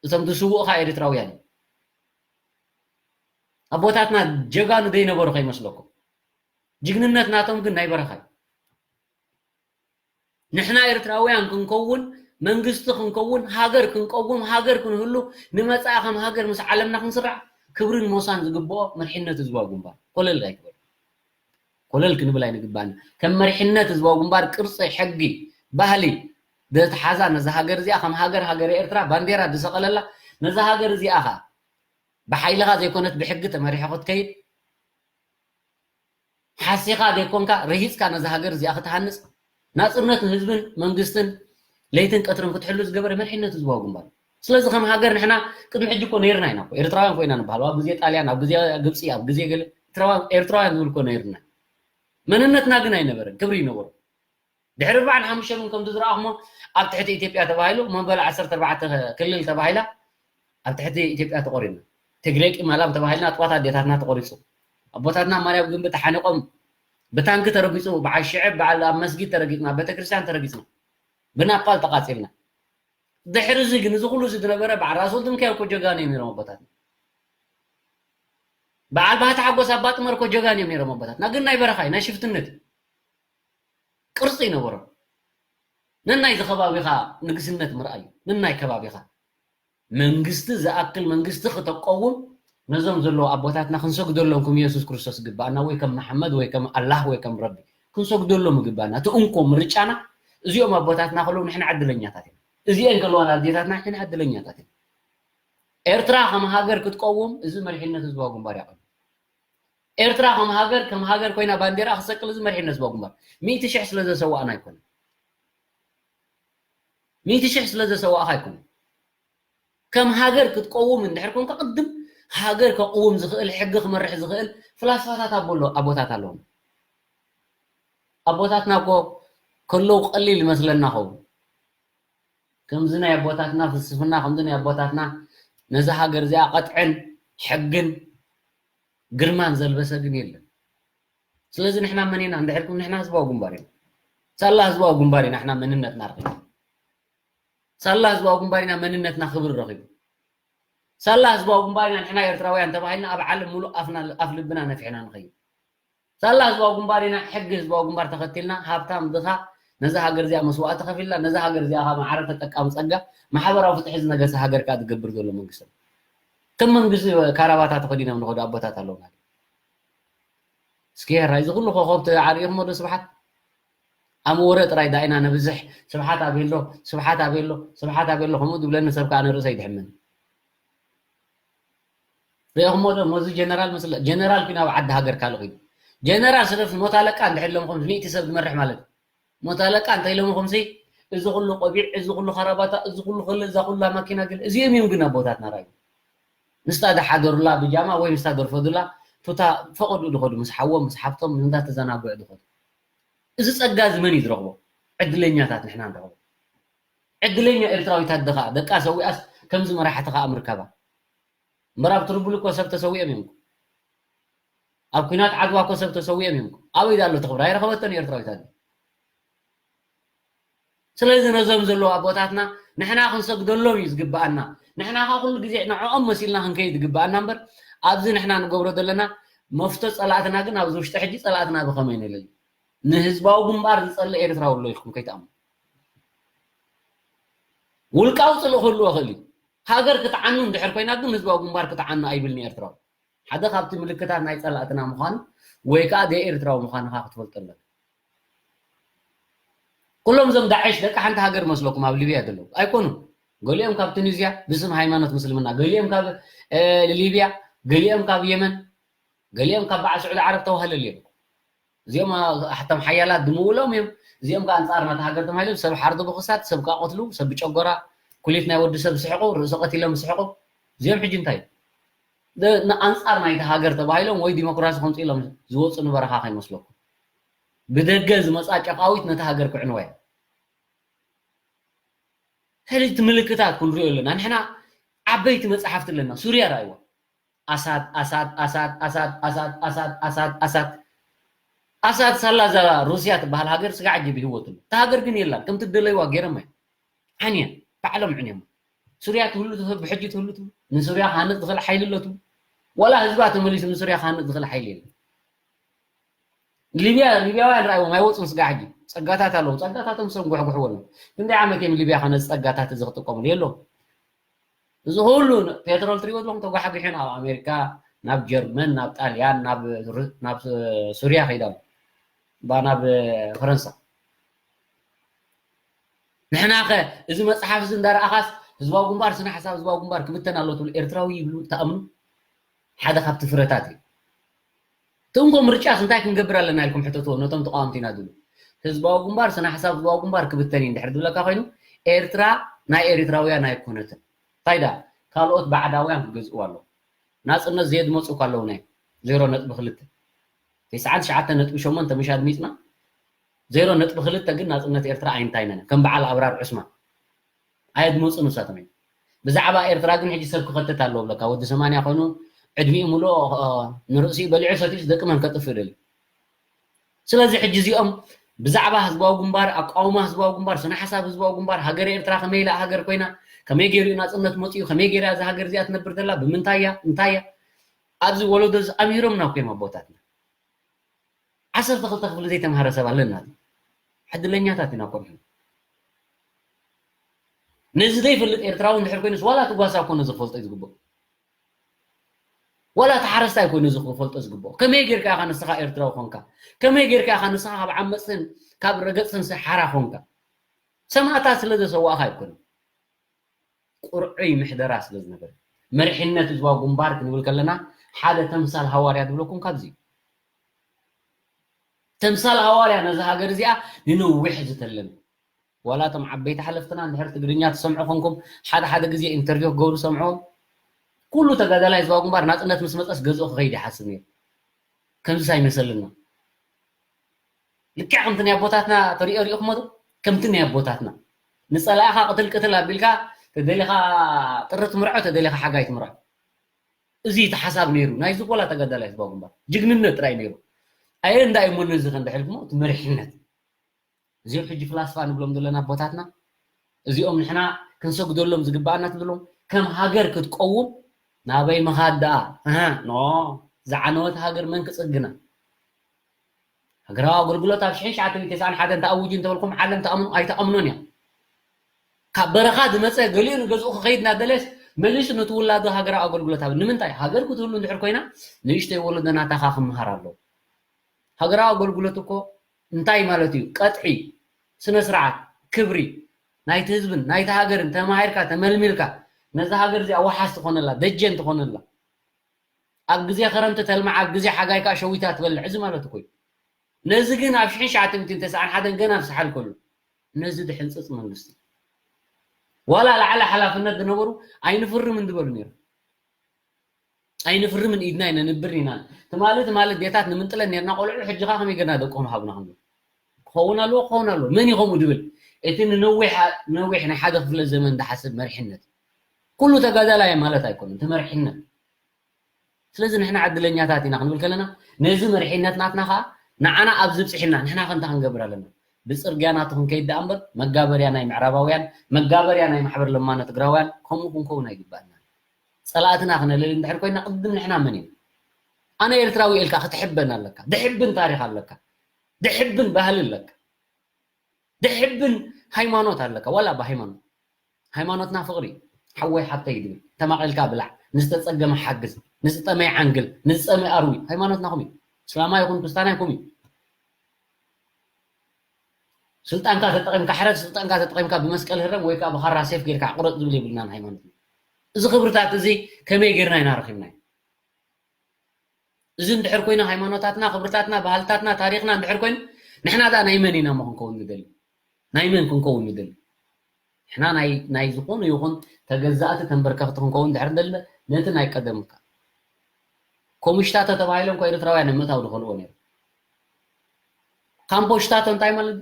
እቶም ዝስውኡ ኸኣ ኤርትራውያን እዮም። ኣቦታትና ጀጋኑ ዘይነበሩ ከይመስለኩም። ጅግንነት ናቶም ግን ናይ በረኻ እዩ። ንሕና ኤርትራውያን ክንከውን መንግስቲ ክንከውን ሃገር ክንቀውም ሃገር ክንህሉ ንመጻኢ ከም ሃገር ምስ ዓለምና ክንስራዕ ክብርን ሞሳን ዝግብኦ መርሒነት ህዝባዊ ግንባር ኮለል ኣይክበል ኮለል ክንብል ኣይንግባእና ከም መርሒነት ህዝባዊ ግንባር ቅርፂ ሕጊ ባህሊ ዘተሓዛ ነዛ ሃገር እዚኣ ከም ሃገር ሃገር ኤርትራ ባንዴራ ዝሰቐለላ ነዛ ሃገር እዚኣ ኸ ብሓይልኻ ዘይኮነት ብሕጊ ተመሪሖ ክትከይድ ሓሲኻ ዘይኮንካ ረሂፅካ ነዛ ሃገር እዚኣ ክትሃንፅ ናፅነት ንህዝብን መንግስትን ለይትን ቀትርን ክትሕሉ ዝገበረ መርሒነት ህዝባዊ ግንባር ስለዚ ከም ሃገር ንሕና ቅድሚ ሕጂ እኮ ነይርና ኢና ኤርትራውያን ኮይና ንበሃል ኣብ ግዜ ጣልያን ኣብ ግዜ ግብፂ ኣብ ግዜ ገለ ኤርትራውያን ዝብል እኮ ነይርና መንነትና ግን ኣይነበረን ክብሪ ይነበሩ ድሕሪ ኣርባዓን ሓሙሽተን እውን ከምቲ ዝረኣኹሞ ኣብ ትሕቲ ኢትዮጵያ ተባሂሉ መበል ዓሰርተ ኣርባዕተ ክልል ተባሂላ ኣብ ትሕቲ ኢትዮጵያ ተቆሪና ትግሬ ቂማላም ተባሂልና ጥዋት ኣዴታትና ተቆሪፁ ኣቦታትና ማርያም ግንቢ ተሓኒቆም ብታንኪ ተረጊፁ በዓል ሽዕብ በዓል ኣብ መስጊድ ተረጊፅና ቤተክርስትያን ተረጊፅና ብናፓል ተቃፂልና ድሕሪ እዚ ግን እዚ ኩሉ እዚ ዝነበረ በዓል ራስ ወልደሚካኤል እኮ ጀጋኑ እዮም ነይሮም ኣቦታትና በዓል ባህቲ ሓጎስ ኣባጥመር እኮ ጀጋኑ እዮም ነይሮም ኣቦታትና ግን ናይ በረኻ እዩ ናይ ሽፍትነት እዩ ቅርፂ ይነበሮ ነናይ ዝከባቢኻ ንግስነት ምርኣይ እዩ ነናይ ከባቢኻ መንግስቲ ዝኣክል መንግስቲ ክተቀውም ነዞም ዘለዉ ኣቦታትና ክንሰግደሎም ከም የሱስ ክርስቶስ ይግባኣና ወይ ከም መሓመድ ወይ ከም ኣላህ ወይ ከም ረቢ ክንሰግደሎም ይግባና። እቲ እንኮ ምርጫና እዚኦም ኣቦታትና ከለዉ ንሕና ዕድለኛታት ኢና። እዚኤን ከለዋ ኣዴታትና ንሕና ዕድለኛታት ኢና። ኤርትራ ከም ሃገር ክትቀውም እዚ መሪሕነት ህዝባዊ ግንባር ያቐም። ኤርትራ ከም ሃገር ከም ሃገር ኮይና ባንዴራ ክሰቅል እዚ መሪሕነት ህዝባዊ ግንባር ሚእቲ ሽሕ ስለ ዘሰዋእና ኣይኮነን። ሚእቲ ሽሕ ስለ ዘሰዋእኻ ኣይኮነን። ከም ሃገር ክትቀውም እንድሕር ኮንካ ቅድም ሃገር ከቅውም ዝኽእል ሕጊ ክመርሕ ዝኽእል ፍላስፋታት ኣቦሎ ኣቦታት ኣለዎም። ኣቦታትና እኮ ከለዉ ቀሊል ይመስለና ኸውን። ከምዚ ናይ ኣቦታትና ፍልስፍና ከምዚ ናይ ኣቦታትና ነዛ ሃገር እዚኣ ቀጥዕን ሕግን ግርማን ዘልበሰ ግን የለን። ስለዚ ንሕና መን ኢና እንድሕርኩም ንሕና ህዝባዊ ግንባር ኢና። ሳላ ህዝባዊ ግንባር ኢና ንሕና መንነትና ረኺቡ። ሳላ ህዝባዊ ግንባር ኢና መንነትና ክብሪ ረኺቡ። ሳላ ህዝባዊ ግንባር ኢና ንሕና ኤርትራውያን ተባሂልና ኣብ ዓለም ሙሉእ ኣፍና ኣፍ ልብና ነፊሕና ንኸይድ። ሳላ ህዝባዊ ግንባር ኢና ሕጊ ህዝባዊ ግንባር ተኸቲልና ሃብታም ድኻ ነዛ ሃገር እዚኣ መስዋእቲ ከፊልና ነዛ ሃገር እዚኣ ካብ ማዕረ ተጠቃሚ ጸጋ ማሕበራዊ ፍትሒ ዝነገሰ ሃገር ከኣ ዝገብር ዘሎ መንግስቲ። ከም መንግስቲ ካራባታ ተኸዲኖም ንኸዱ ኣቦታት ኣለውና። እስኪ ራይ እዚ ኩሉ ኮኸብ ተዓሪኹሞ ዶ ስብሓት? ኣብ ወረ ጥራይ ዳኢና ነብዝሕ ስብሓት ኣበሎ ስብሓት ኣበሎ ስብሓት ኣበሎ ከምኡ ዝብለኒ ሰብ ከዓ ንርእሰይ ድሕምን። ሪእኹሞ ዶ ሞዚ ጀነራል መስለ ጀነራል ኩን ኣብ ዓዲ ሃገር ካልእ ኮይኑ ጀነራል ስለፍ ሞት ኣለቃ እንድሕር ሎምኹም ሚእቲ ሰብ ዝመርሕ ማለት እዩ። ሞት ኣለቃ እንታይ ሎምኹም ሲ እዚ ኩሉ ቆቢዕ እዚ ኩሉ ካራባታ እዚ ኩሉ ክል እዛ ኩላ ማኪና ግን እዚኦም እዮም ግን ኣቦታትና ራዩ ምስታ ዝሓደሩላ ብጃማ ወይ ምስታ ደርፈዱላ ቱታ ፈቐዱ ዝኸዱ ምስ ሓዎም ምስ ሓፍቶም እንዳተዘናግዑ ዝኸዱ እዚ ጸጋ እዚ መን እዩ ዝረኽቦ? ዕድለኛታት ንሕና ንረኽቦ። ዕድለኛ ኤርትራዊት ኣደ ኸኣ ደቃ ሰዊኣስ ከምዚ መራሕቲ ኸኣ ምርካባ። እምበር ኣብ ትርቡል እኮ ሰብ ተሰዊኦም እዮም እኮ። ኣብ ኲናት ዓድዋ እኮ ሰብ ተሰዊኦም እዮም እኮ። ኣበይ ዳሎ ትኽብር? ኣይረኸበቶን ኤርትራዊት ኣደ። ስለዚ ነዞም ዘለዉ ኣቦታትና ንሕና ክንሰግደሎም እዩ ዝግብኣና። ንሕና ኸ ኩሉ ግዜ ንዕኦም መሲልና ክንከይድ ዝግብኣና እምበር ኣብዚ ንሕና ንገብሮ ዘለና መፍቶ ጸላእትና ግን ኣብዚ ውሽጢ ሕጂ ጸላእትና ብኸመይ ንለዩ? ንህዝባዊ ግንባር ዝጸልእ ኤርትራዊ ኣሎ ኢልኩም ከይትኣምኑ። ውልቃዊ ጽልእ ክህልዎ ይኽእል እዩ። ሃገር ክትዓኑ እንድሕር ኮይና ግን ህዝባዊ ግንባር ክትዓኑ ኣይብልን ኤርትራዊ። ሓደ ካብቲ ምልክታት ናይ ጸላእትና ምዃኑ ወይ ከኣ ደይ ኤርትራዊ ምዃንኻ ክትፈልጦ ኣለካ። ኩሎም እዞም ዳዕሽ ደቂ ሓንቲ ሃገር መስለኩም ኣብ ሊብያ ዘለዉ ኣይኮኑን። ገሊኦም ካብ ቱኒዝያ ብስም ሃይማኖት ምስልምና፣ ገሊኦም ካብ ሊብያ፣ ገሊኦም ካብ የመን፣ ገሊኦም ካብ በዓል ስዑዲ ዓረብ ተዋህለል እዮም። እዚኦም ኣሕቶም ሓያላት ድምውሎም እዮም። እዚኦም ከዓ ኣንጻር ናታ ሃገር ተማሂሎም ሰብ ሓርዱ ብክሳት ሰብ ከዓ ቆትሉ ሰብ ብጨጎራ ኩሊት ናይ ወዲ ሰብ ስሕቁ ርእሲ ቀቲሎም ስሕቁ። እዚኦም ሕጂ እንታይ ንኣንጻር ናይቲ ሃገር ተባሂሎም ወይ ዲሞክራሲ ከምፅ ኢሎም ዝወፁ ንበረኻ ከይመስለኩም ብደገ ዝመፃ ጨቃዊት ነቲ ሃገር ክዕንወ እያ። ሕልጅቲ ምልክታት ክንሪኦ ኣለና ንሕና ዓበይቲ መፅሓፍቲ ኣለና ሱርያ ርኣይዋ ኣሳት ኣሳት ኣሳት ኣሳት ኣሳት ኣሳት ኣሳት ኣሳት ኣሳት ሳላ እዛ ሩስያ ትበሃል ሃገር ስጋዕ ጅብ ይህወትሉ እታ ሃገር ግን የላን ከምቲ ደለይዋ ገይረማ ዓንያ ባዕሎም ዕንዮም ሱርያ ትህሉ ትህብ ብሕጂ ትህሉ ትህሉ ንሱርያ ክሃንፅ ዝኽእል ሓይሊ ኣሎ ትብሉ ዋላ ህዝባ ተመሊሱ ንሱርያ ክሃንፅ ዝኽእል ሓይሊ የለን ሊብያ ሊብያውያን ርኣይዎም ኣይወፁን ስጋ ሕጂ ፀጋታት ኣለዎም ፀጋታቶም ሰንጓሕጉሕዎ ኣለዉ ክንደይ ዓመት እዮም ሊብያ ከነዚ ፀጋታት እዚ ክጥቀምሉ የለዎም እዚ ኩሉ ፔትሮል ትሪእዎ ዘለኹም ተጓሕጒሑ ናብ ኣሜሪካ ናብ ጀርመን ናብ ጣልያን ናብ ሱርያ ከይዳ ናብ ፈረንሳ ንሕና ከ እዚ መፅሓፍ እዚ እንዳረኣኻስ ህዝባዊ ግንባር ስነ ሓሳብ ህዝባዊ ግንባር ክብተን ኣሎ ትብሉ ኤርትራዊ ይብሉ ተኣምኑ ሓደ ካብቲ ፍረታት እዩ ትንኮ ምርጫስ እንታይ ክንገብር ኣለና ኢልኩም ሕተትዎ ነቶም ተቃወምቲ ኢና ዝብሉ ህዝባዊ ግንባር ስነ ሓሳብ ህዝባዊ ግንባር ክብተን እዩ እንድሕር ዝብለካ ኮይኑ ኤርትራ ናይ ኤሪትራውያን ኣይኮነትን እንታይ ዳ ካልኦት ባዕዳውያን ክገዝእዋ ኣለዎ ናፅነት ዘየድመፁ እኳ ኣለውና እዮም ዜሮ ነጥቢ ክልተ ተስዓን ትሽዓተ ነጥቢ ሸሞንተ ምሽ ኣድሚፅና ዜሮ ነጥቢ ክልተ ግን ናፅነት ኤርትራ ኣይንታይነን ከም በዓል ኣብራር ዑስማን ኣየድመፁን ንሳቶም እዮም ብዛዕባ ኤርትራ ግን ሕጂ ሰብ ክኸትት ኣለዎ ብለካ ወዲ ሰማንያ ኮይኑ ዕድሚኡ ሙሉእ ንርእሲኡ በሊዑ ሰትዩስ ደቂ መን ከጥፍእ ደልዩ ስለዚ ሕጂ እዚኦም ብዛዕባ ህዝባዊ ግንባር ኣቃውማ ህዝባዊ ግንባር ስነ ሓሳብ ህዝባዊ ግንባር ሃገር ኤርትራ ከመይ ኢላ ሃገር ኮይና ከመይ ገይሩ ናፅነት መፅኡ ከመይ ገይራ እዛ ሃገር እዚኣ ትነብር ዘላ ብምንታይ እያ እንታይ እያ ኣብዚ ወለዶ ኣምሂሮምና እኮ እዮም ኣቦታትና ዓሰርተ ክልተ ክፍሊ ዘይተምሃረ ሰብ ኣለና ዕድለኛታት ኢና ኮምሑ ነዚ ዘይፈልጥ ኤርትራዊ እንድሕር ኮይኑስ ዋላ እቲ ጓሳ ኮነ ዝፈልጦ እዩ ዝግብኦ ዋላ እቲ ሓረስታይ ኮይኑ እዚ ክፈልጦ ዝግብኦ። ከመይ ጌርካ ኢኻ ንስኻ ኤርትራዊ ኾንካ? ከመይ ጌርካ ኢኻ ንስኻ ካብ ዓመፅትን ካብ ረገፅትን ሰሓራ ኾንካ? ሰማእታት ስለ ዘሰዋእኻ ኣይኮነን። ቁርዑይ ምሕደራ ስለ ዝነበረ። መሪሕነት ህዝባዊ ግንባር ክንብል ከለና ሓደ ተምሳል ሃዋርያ ዝብለኩም ካብዚ እዩ። ተምሳል ሃዋርያ ነዚ ሃገር እዚኣ ንነዊሕ ዝተለመ። ዋላ እቶም ዓበይቲ ሓለፍትና እንድሕር ትግርኛ ትሰምዑ ኮንኩም ሓደ ሓደ ግዜ ኢንተርቪው ክገብሩ ሰምዑ። ኩሉ ተጋዳላይ ህዝባዊ ግንባር ናፅነት ምስ መፀስ ገዝኡ ክኸይድ ይሓስብ ነይሩ። ከምዚስ ኣይመሰልና። ልክዕ ከምቲ ናይ ኣቦታትና ተሪኦ ሪኢኹሞ ዶ? ከምቲ ናይ ኣቦታትና ንፀላእኻ ቅትል ቅትል ኣቢልካ ተደሊኻ ጥሪ ትምርዖ ተደሊኻ ሓጋይ ትምርዖ። እዚ እቲ ሓሳብ ነይሩ ናይዚ ቆላ ተጋዳላይ ህዝባዊ ግንባር ጅግንነት ጥራይ ነይሩ። ኣየ እንዳ እሞ ነዚ ከንድሕልኩሞ እቲ መሪሕነት እዚኦም ሕጂ ፍላስፋ ንብሎም ዘለና ኣቦታትና እዚኦም ንሕና ክንሰግደሎም ዝግባኣና ትብሎም ከም ሃገር ክትቀውም ናበይ ምኻድ ደኣ ኖ ዝዓነወት ሃገር መን ክፅግና? ሃገራዊ ኣገልግሎት ኣብ ሽሕን ትሽዓተ ሚእትን ተስዓን ሓደን ተኣውጁ እንተበልኩም ዓለም ተኣምኑ ኣይተኣምኖን እያ። ካብ በረኻ ዝመፀ ገሊኡ ንገዝኡ ክኸይድ እናደለስ መሊሱ ነቲ ውላዱ ሃገራዊ ኣገልግሎት ኣብ ንምንታይ ሃገር ክትህሉ እንድሕር ኮይና ንእሽተይ ወለዶ ናታኻ ክምሃር ኣለዎ። ሃገራዊ ኣገልግሎት እኮ እንታይ ማለት እዩ? ቀጥዒ፣ ስነ ስርዓት፣ ክብሪ ናይቲ ህዝብን ናይቲ ሃገርን ተማሂርካ ተመልሚልካ ነዛ ሃገር እዚኣ ወሓስ ትኾነላ ደጀን ትኾነላ ኣብ ግዜ ክረምቲ ተልማዕ ኣብ ግዜ ሓጋይ ከዓ ሸዊታ ትበልዕ እዚ ማለት እኮ እዩ። ነዚ ግን ኣብ ሽሕን ትሽዓተ ሚእትን ተስዓን ሓደን ገና ዝሰሓል ከሉ ነዚ ድሕንፅፅ መንግስቲ ዋላ ላዕሊ ሓላፍነት ዝነበሩ ኣይንፍርምን ዝበሉ ነይሩ። ኣይንፍርምን ኢድና ኢና ንብር ኢና ትማሊ ትማሊ ዴታት ንምንጥለን ነርና ቆልዑ ሕጂ ካ ከመይ ገና ደቆም ሃብና ክንብል ክኸውን ኣለዎ ክኸውን ኣለዎ መን ይኸምኡ ድብል እቲ ንነዊሕ ነዊሕ ናይ ሓደ ክፍለ ዘመን ዝሓስብ መሪሕነት ኩሉ ተጋዳላይ ማለት ኣይኮነ እቲ መሪሕነት ስለዚ ንሕና ዕድለኛታት ኢና ክንብል ከለና ነዚ መሪሕነት ናትና ከዓ ንዓና ኣብ ዝብፅሕና ንሕና ከንታ ክንገብር ኣለና ብፅርግያ ናቱ ክንከይድ ደኣ እምበር መጋበርያ ናይ ምዕራባውያን መጋበርያ ናይ ማሕበር ለማኖ ትግራውያን ከምኡ ክንከውን ኣይግባእና ፀላእትና ክነለሊ እንድሕር ኮይና ቅድም ንሕና መን ኢና ኣነ ኤርትራዊ ኢልካ ክትሕበን ኣለካ ድሕብን ታሪክ ኣለካ ድሕብን ባህሊ ኣለካ ድሕብን ሃይማኖት ኣለካ ዋላ ብሃይማኖት ሃይማኖትና ፍቅሪ ሓወይ ሓብተይ ድብል ተማቂልካ ብላዕ ንዝተፀገመ ሓግዝ ንዝጠመየ ዓንግል ንዝፀመየ ኣርዊ ሃይማኖትና ኩም እዩ እስላማ ይኹን ክርስታና ይኩም እዩ ስልጣንካ ተጠቂምካ ሕረድ ስልጣንካ ተጠቂምካ ብመስቀል ህረም ወይ ከዓ ብኻራ ሴፍ ጌርካ ቁረፅ ዝብል የብልናን ሃይማኖትና እዚ ክብርታት እዚ ከመይ ጌርና ኢና ረኪብናዮ እዚ እንድሕር ኮይኑ ሃይማኖታትና ክብርታትና ባህልታትና ታሪክና እንድሕር ኮይኑ ንሕና ዳ ናይ መን ኢና ሞ ክንከውን ንደሊ ናይ መን ክንከውን ንደሊ ንሕና ናይ ዝኾኑ ይኹን ተገዛእቲ ተንበርከክቲ ክንከውን እንድሕር እንደልና ነቲ ናይ ቀደምካ ኮሙሽታቶ ተባሂሎም እኮ ኤርትራውያን ንምእታው ዝኸልዎ ነይሩ ካምፖሽታቶ እንታይ ማለት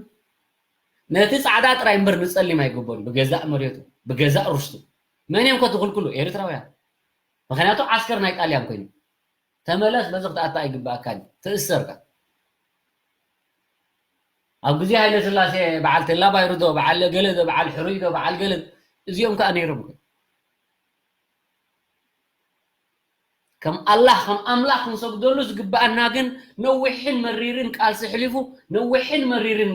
ነቲ ፃዕዳ ጥራይ እምበር ንፀሊም ኣይግበሩ ብገዛእ መሬቱ ብገዛእ ርስቱ መን እዮም ከትኽልክሉ ኤርትራውያን ምክንያቱ ዓስከር ናይ ጣልያን ኮይኑ ተመለስ በዚ ክትኣታ ኣይግባኣካን ትእሰርካ ኣብ ግዜ ሃይለ ስላሴ በዓል ተላ ባይሩ ዶ በዓል ገለ ዶ በዓል ሕሩይ ዶ በዓል ገለ እዚኦም ከዓ ነይሮም ከም ኣላህ ከም ኣምላኽ ክንሰግደሉ ዝግባኣና ግን ነዊሕን መሪርን ቃልሲ ሕሊፉ ነዊሕን መሪርን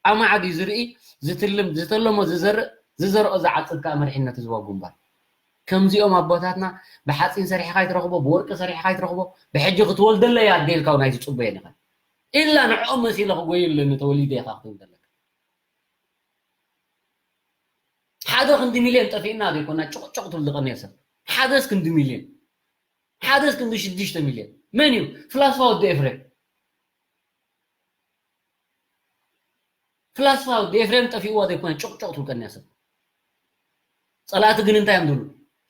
ኣማዕድ እዩ ዝርኢ ዝትልም ዝተለሞ ዝዘርእ ዝዘርኦ ዝዓፅድ ከዓ መሪሕነት ህዝባዊ ግንባር ከምዚኦም ኣቦታትና ብሓፂን ሰሪሕካ ይትረኽቦ ብወርቂ ሰሪሕካ ይትረኽቦ ብሕጂ ክትወልደለይ ኣዴልካ እውን ኣይትፅበየን ኢኻ ኢላ ንዕኦም መሲለ ክጎዩ ኣለኒ ተወሊደ ኢኻ ክትብል ዘለካ ሓደ ክንዲ ሚልዮን ጠፊእና ዘይኮና ጭቕጭቕ ትብል ዝቐንየ ሰብ ሓደስ ክንዲ ሚልዮን ሓደስ ክንዲ ሽዱሽተ ሚልዮን መን እዩ ፍላስፋ ወዲ ኤፍሬም ፍላስፋ ወዲ ኤፍሬም ጠፊእዋ ዘይኮነ ጭቕጭቕ ትብል ቀንያ ሰብ ፀላእቲ ግን እንታይ እዮም ዝብሉ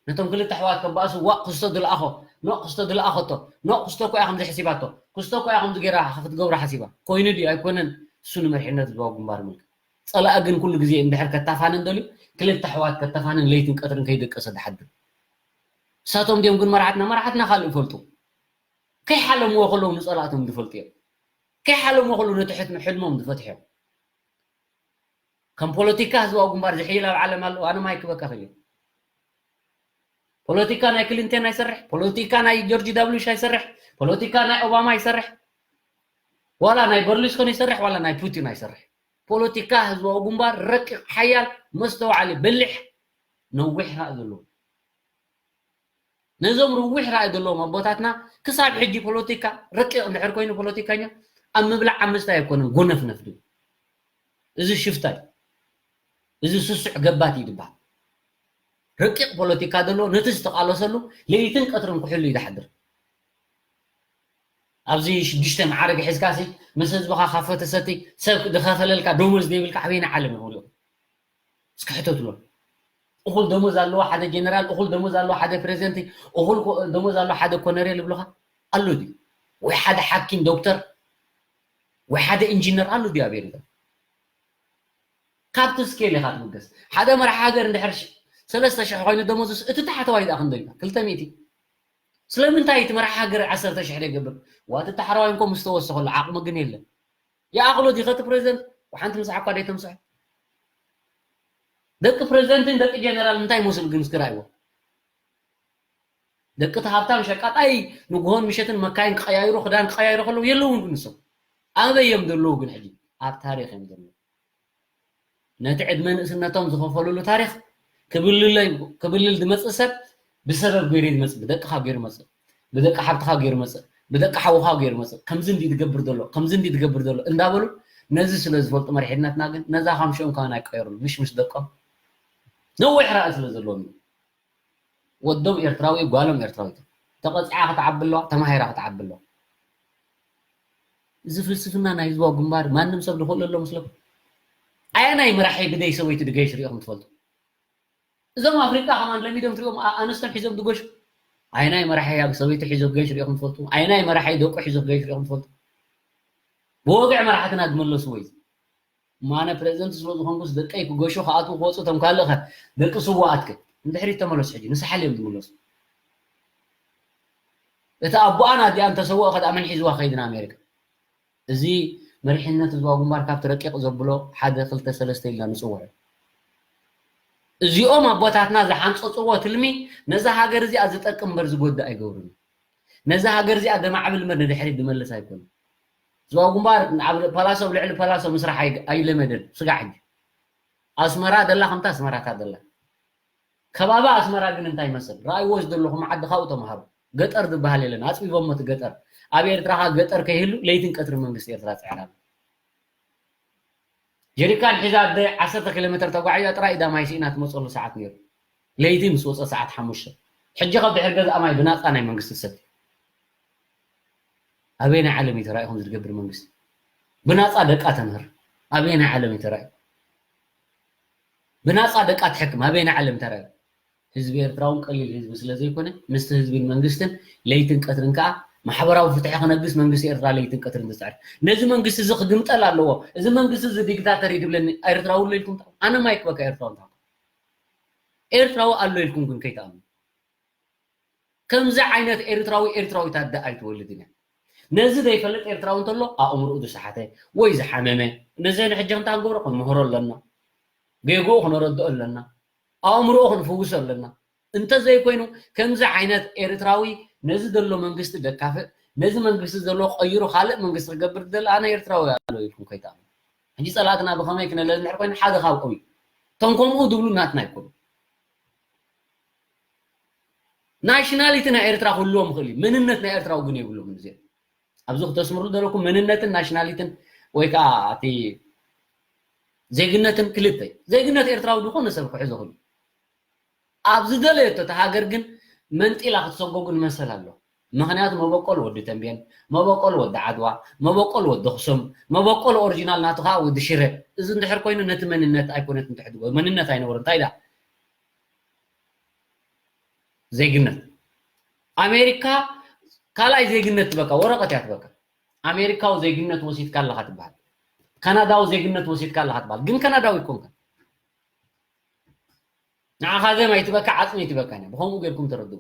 ነቶም ክልተ ኣሕዋት ከባእሱ ዋእ ክስቶ ዝለኣኾ ኖእ ክስቶ ዝለኣኸቶ ኖእ ክስቶ ኮያ ከምዚ ሕሲባቶ ክስቶ ኮያ ከምዚ ገይራ ክትገብሮ ሓሲባ ኮይኑ ድዩ ኣይኮነን እሱ ንመሪሕነት ህዝባዊ ግንባር ምልክ ፀላኢ ግን ኩሉ ግዜ እንድሕር ከታፋንን ደልዩ ክልተ ኣሕዋት ከተፋንን ለይትን ቀትርን ከይደቀሰ ዝሓድር እሳቶም ድዮም ግን መራሕትና መራሕትና ካልእ ይፈልጡ ከይሓለምዎ ከለዉ ንፀላእቶም ዝፈልጡ እዮም ከይሓለምዎ ከለዉ ነቲ ሕልሞም ዝፈትሑ እዮም ከም ፖለቲካ ህዝባዊ ግንባር ዝሕይል ኣብ ዓለም ኣሎ ኣነ ማይ ክበካ ክእል ፖለቲካ ናይ ክሊንተን ኣይሰርሕ ፖለቲካ ናይ ጆርጅ ዳብሊሽ ኣይሰርሕ ፖለቲካ ናይ ኦባማ ኣይሰርሕ ዋላ ናይ በርሉስኮኒ ይሰርሕ ዋላ ናይ ፑቲን ኣይሰርሕ ፖለቲካ ህዝባዊ ግንባር ረቂቕ ሓያል መስተውዓሊ በሊሕ ነዊሕ ራእ ዘለዎ ነዞም ርዊሕ ራእይ ዘለዎም ኣቦታትና ክሳብ ሕጂ ፖለቲካ ረቂቕ እንድሕር ኮይኑ ፖለቲካኛ ኣብ ምብላዕ ኣምስታይ ኣይኮነን፣ ጎነፍነፍ ድብል። እዚ ሽፍታ እዩ። እዚ ስሱዕ ገባቲ እዩ ዝበሃል። ረቂቕ ፖለቲካ ዘለዎ ነቲ ዝተቓለሰሉ ለይትን ቀትርን ክሕሉ እዩ ዝሓድር። ኣብዚ ሽዱሽተ መዓርግ ሒዝካ ሲ ምስ ህዝብኻ ካፈ ተሰቲ ሰብ ዝኸፈለልካ ደሞዝ ዘይብልካ ኣበየናይ ዓለም ይኸውን? እስኪ ሕተትሎም። እኹል ደሞዝ ኣለዎ ሓደ ጀነራል፣ እኹል ደሞዝ ኣለዎ ሓደ ፕሬዚደንት፣ እኹል ኮ- ደሞዝ ኣለዎ ሓደ ኮነሬል ይብሉኻ ኣሎ ድዩ? ወይ ሓደ ሓኪም ዶክተር ወይ ሓደ ኢንጂነር ኣሎ ድዩ ኣብ ኤርትራ? ካብቲ ስኬል ኢኻ ትብገስ። ሓደ መራሒ ሃገር እንድሕር ሽ- ሰለስተ ሽሕ ኮይኑ ደሞዝስ እቲ ታሕተዋይ ደኣ ክንደይ እዩ? ክልተ ሚእቲ። ስለምንታይ እቲ መራሒ ሃገር ዓሰርተ ሽሕ ዘይገብር? ዋቲ ታሕረዋይ እንኮ ምስ ተወሰኸሉ ዓቕሚ ግን የለን። ይኣኽሎ ዲኸ እቲ ፕሬዚደንት? ሓንቲ ምሳሕ እኳ ደይተምስሐ። ደቂ ፕሬዚደንትን ደቂ ጀነራል እንታይ ይመስሉ ግን እስኪ ርኣይዎ። ደቂ እቲ ሃብታም ሸቃጣይ ንግሆን ምሸትን መካይን ክቀያይሩ ክዳን ክቀያይሩ ከለዉ የለውን ግን ንሶም ኣበይ እዮም ዘለዉ? ግን ሕጂ ኣብ ታሪኽ እዮም ዘለዉ። ነቲ ዕድመ ንእስነቶም ዝኸፈሉሉ ታሪኽ ክብልለይ ክብልል ዝመጽእ ሰብ ብሰበብ ገይሩ ዝመጽእ ብደቅኻ ገይሩ መጽእ ብደቂ ሓብትኻ ገይሩ መጽእ ብደቂ ሓውኻ ገይሩ መጽእ ከምዚ እንዲ ትገብር ዘሎ ከምዚ እንዲ ትገብር ዘሎ እንዳበሉ ነዚ ስለ ዝፈልጡ መሪሕነትና ግን ነዛ ካምሽኦም ከማን ኣይቀየሩሉ ምሽ ምስ ደቆም ነዊሕ ራእይ ስለ ዘለዎም እዩ። ወዶም ኤርትራዊ ጓሎም ኤርትራዊት ተቐጺዓ ክትዓቢ ኣለዋ ተማሂራ ክትዓቢ ኣለዋ። እዚ ፍልስፍና ናይ ህዝባዊ ግንባር ማንም ሰብ ዝኽእሎ ኣሎ መስለኩም? ኣየናይ መራሒ ብደይ ሰበይቱ ድገሽ ሪኢኹም ትፈልጡ? እዞም ኣፍሪቃ ከማን ለሚዶም ትሪኦም ኣንስቶም ሒዞም ድገሹ። ኣየናይ መራሒ ኣብ ሰበይቱ ሒዞ ክገሽ ሪኢኹም ትፈልጡ? ኣየናይ መራሒ ደቁ ሒዞ ክገሽ ሪኢኹም ትፈልጡ? ብወግዒ መራሕትና ዝመለስዎ እዩ። ማነ ፕሬዚደንት ስለ ዝኾንኩስ ደቀይ ክገሹ ክኣትዉ ክወፁ እቶም ካልእ ኸ ደቂ ስዋኣት ከ ንድሕሪት ተመለሱ። ሕጂ ንሳሕል እዮም ዝምለሱ። እቲ ኣቦኣን ኣዲኣን ተሰውኦ ከ ደኣ መን ሒዝዋ ከይድ ንኣሜሪካ? እዚ መሪሕነት ህዝባዊ ግንባር ካብቲ ረቂቕ ዘብሎ ሓደ ክልተ ሰለስተ ኢልና ንፅውዖ። እዚኦም ኣቦታትና ዝሓንፀፅዎ ትልሚ ነዛ ሃገር እዚኣ ዝጠቅም እምበር ዝጎድእ ኣይገብርን። ነዛ ሃገር እዚኣ ደማዕብል እምበር ንድሕሪት ዝመልስ ኣይኮነን። ህዝባዊ ግንባር ኣብ ፓላሶ ኣብ ልዕሊ ፓላሶ ምስራሕ ኣይ- ኣይለመደን። ስጋዕ ሕጂ ኣስመራ ደላ ከምታ ኣስመራ እታ ደላ ከባቢ ኣስመራ ግን እንታይ ይመስል ረኣይዎ ዘለኹም ዓዲ ካብኡ ተምሃሩ። ገጠር ዝበሃል የለን ኣፅቢቦሞ እቲ ገጠር። ኣብ ኤርትራ ከ ገጠር ከይህሉ ለይትን ቀትሪ መንግስቲ ኤርትራ ፅዕር ኣሎ። ጀሪካን ሒዛ ኣደ ዓሰርተ ኪሎ ሜትር ተጓዒዛ ጥራይ ኢዳ ማይ ስኢና ትመፀሉ ሰዓት ነይሩ። ለይቲ ምስ ወፀ ሰዓት ሓሙሽተ ሕጂ ካብ ድሕሪ ገዛኣ ማይ ብናፃ ናይ መንግስቲ ትሰቲ። ኣበየናይ ዓለም እዩ ተራእዩ ከምዚ ዝገብር መንግስቲ? ብናፃ ደቃ ተምህር ኣበየናይ ዓለም እዩ ተራእዩ? ብናፃ ደቃ ትሕክም ኣበየናይ ዓለም ተራእዩ? ህዝቢ ኤርትራ እውን ቀሊል ህዝቢ ስለ ዘይኮነ ምስቲ ህዝብን መንግስትን ለይትን ቀትርን ከዓ ማሕበራዊ ፍትሒ ክነግስ መንግስቲ ኤርትራ ለይትን ቀትርን ዝፅዕር። ነዚ መንግስቲ እዚ ክግምጠል ኣለዎ፣ እዚ መንግስቲ እዚ ዲክታተር እዩ ድብለኒ ኤርትራዊ ኣሎ ኢልኩም ትኣምኑ? ኣነ ማይክ በቃ ኤርትራዊ እንተኾንኩ ኤርትራዊ ኣሎ ኢልኩም ግን ከይትኣምኑ። ከምዚ ዓይነት ኤርትራዊ ኤርትራዊት ኣደ ኣይትወልድን እያ። ነዚ ዘይፈልጥ ኤርትራዊ እንተሎ ኣእምርኡ ዝሰሓተ ወይ ዝሓመመ ነዚ ንሕጂ ክንታ ክንገብሮ ክንምህሮ ኣለና። ጌግኡ ክነረድኦ ኣለና። ኣእምርኡ ክንፍውሶ ኣለና። እንተዘይኮይኑ ከምዚ ዓይነት ኤርትራዊ ነዚ ዘሎ መንግስቲ ደካፍእ ነዚ መንግስቲ ዘሎ ቀይሩ ካልእ መንግስቲ ክገብር ዝደሊ ኣነ ኤርትራዊ ኣሎ ኢልኩም ከይትኣምኑ። ሕጂ ጸላእትና ብኸመይ ክነለሊ እንድሕር ኮይኑ ሓደ ካብኦም እዩ። እቶም ከምኡ ዝብሉ ናትና ኣይኮኑ። ናሽናሊቲ ናይ ኤርትራ ክህልዎም ይኽእል እዩ። መንነት ናይ ኤርትራዊ ግን የብሎምን እዚኦም። ኣብዚ ክተስምሩ ዘለኩም መንነትን ናሽናሊትን ወይ ከዓ እቲ ዜግነትን ክልተ እዩ። ዜግነት ኤርትራዊ ዝኾነ ሰብ ክሕዞ ይኽእል እዩ። ኣብ ዝደለየቶ እታ ሃገር ግን መንጢላ ክትሰጎጉ ንመሰል ኣሎ። ምኽንያቱ መበቆል ወዲ ተንቤን፣ መበቆል ወዲ ዓድዋ፣ መበቆል ወዲ ኣኽሱም፣ መበቆል ኦሪጂናል ናቱ ከዓ ወዲ ሽረ። እዚ እንድሕር ኮይኑ ነቲ መንነት ኣይኮነትን ትሕድጎ መንነት ኣይነበሮ እንታይ ደኣ ዜግነት ኣሜሪካ ካልኣይ ዜግነት ትበካ ወረቀት እያ ትበካ። ኣሜሪካዊ ዜግነት ወሲድካ ኣለካ ትበሃል። ካናዳዊ ዜግነት ወሲድካ ኣለካ ትበሃል። ግን ካናዳዊ ይኮንካ። ንዓኻ ዘም ኣይትበካ ዓፅሚ ኣይትበካ እያ። ብከምኡ ገይርኩም ተረድኡ።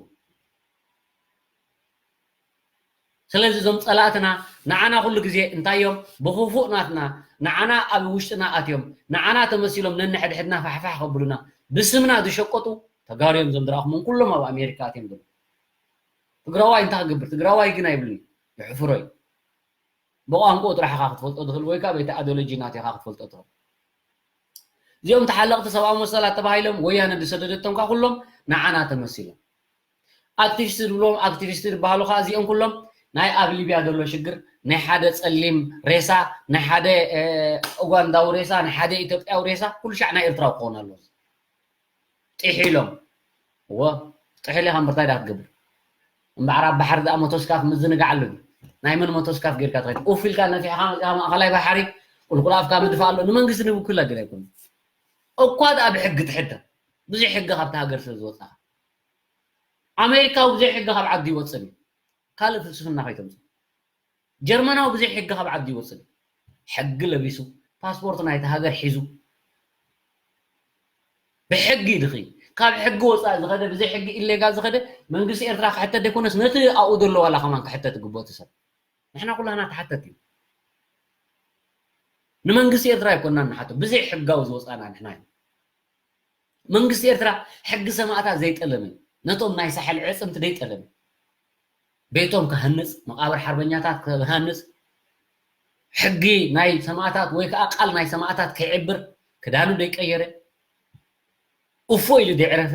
ስለዚ እዞም ፀላእትና ንዓና ኩሉ ግዜ እንታይ እዮም ብክፉእ ናትና ንዓና ኣብ ውሽጥና ኣትዮም ንዓና ተመሲሎም ነንሕድሕድና ፋሕፋሕ ከብሉና ብስምና ዝሸቀጡ ተጋሩ እዮም። እዞም ዝረኣኹሞም ኩሎም ኣብ ኣሜሪካ ኣትዮም ዘለዉ ትግራዋይ እንታይ ክገብር ትግራዋይ ግን ኣይብልን እዩ። የሕፍሮ እዩ። ብቋንቋኡ ጥራሕ ኢኻ ክትፈልጦ ትኽእል ወይ ከዓ በቲ ኣዶሎጂ ናትኻ ክትፈልጦ ትኽእል። እዚኦም ተሓለቕቲ ሰብኣዊ መሰላት ተባሂሎም ወያነ ዝሰደደቶም ከዓ ኩሎም ንዓና ተመሲሎም ኣክቲቪስት ዝብልዎም ኣክቲቪስት ዝበሃሉ ከዓ እዚኦም ኩሎም ናይ ኣብ ሊብያ ዘሎ ሽግር ናይ ሓደ ፀሊም ሬሳ ናይ ሓደ ኡጋንዳዊ ሬሳ ናይ ሓደ ኢትዮጵያዊ ሬሳ ኩሉ ሻዕ ናይ ኤርትራዊ ክኸውን ኣለዎ። ጥሒሎም እዎ ጥሒል ኢኻ ምርታይ ዳ ክትገብር እምበዓር ኣብ ባሕሪ ደኣ ሞቶስካፍ ምዝንጋዕ ኣሎ ናይ መን ሞቶስካፍ ጌርካ ትኸይድ ኡፍ ኢልካ ነፊሕካ መፂኻ ማእኸላይ ባሕሪ ቁልቁል ኣፍካ ምድፋእ ኣሎ ንመንግስቲ ንብኩላ ግን ኣይኮነ እኳ ደኣ ብሕጊ ትሕተ ብዙሕ ሕጊ ካብቲ ሃገር ስለ ዝወፅኻ ኣሜሪካዊ ብዘይ ሕጊ ካብ ዓዲ ይወፅን እዩ ካልእ ፍልስፍና ከይተምፅእ ጀርመናዊ ብዘይ ሕጊ ካብ ዓዲ ይወፅን እዩ ሕጊ ለቢሱ ፓስፖርት ናይቲ ሃገር ሒዙ ብሕጊ ድኺ ካብ ሕጊ ወፃኢ ዝኸደ ብዘይ ሕጊ ኢሌጋል ዝኸደ መንግስቲ ኤርትራ ክሕተት ዘይኮነስ ነቲ ኣብኡ ዘሎ ዋላ ከማን ክሕተት ይግብኦ እቲ ሰብ ንሕና ኩላና ተሓተት እዩ ንመንግስቲ ኤርትራ ኣይኮንና ንሓቶ ብዘይ ሕጋዊ ዝወፃና ንሕና እዩ መንግስቲ ኤርትራ ሕጊ ሰማእታት ዘይጠለመ ነቶም ናይ ሳሕል ዕፅምቲ ዘይጠለመ ቤቶም ክሃንፅ መቃብር ሓርበኛታት ክሃንፅ ሕጊ ናይ ሰማእታት ወይ ከዓ ቃል ናይ ሰማእታት ከይዕብር ክዳኑ ዘይቀየረ እፎ ኢሉ ዘይዕረፈ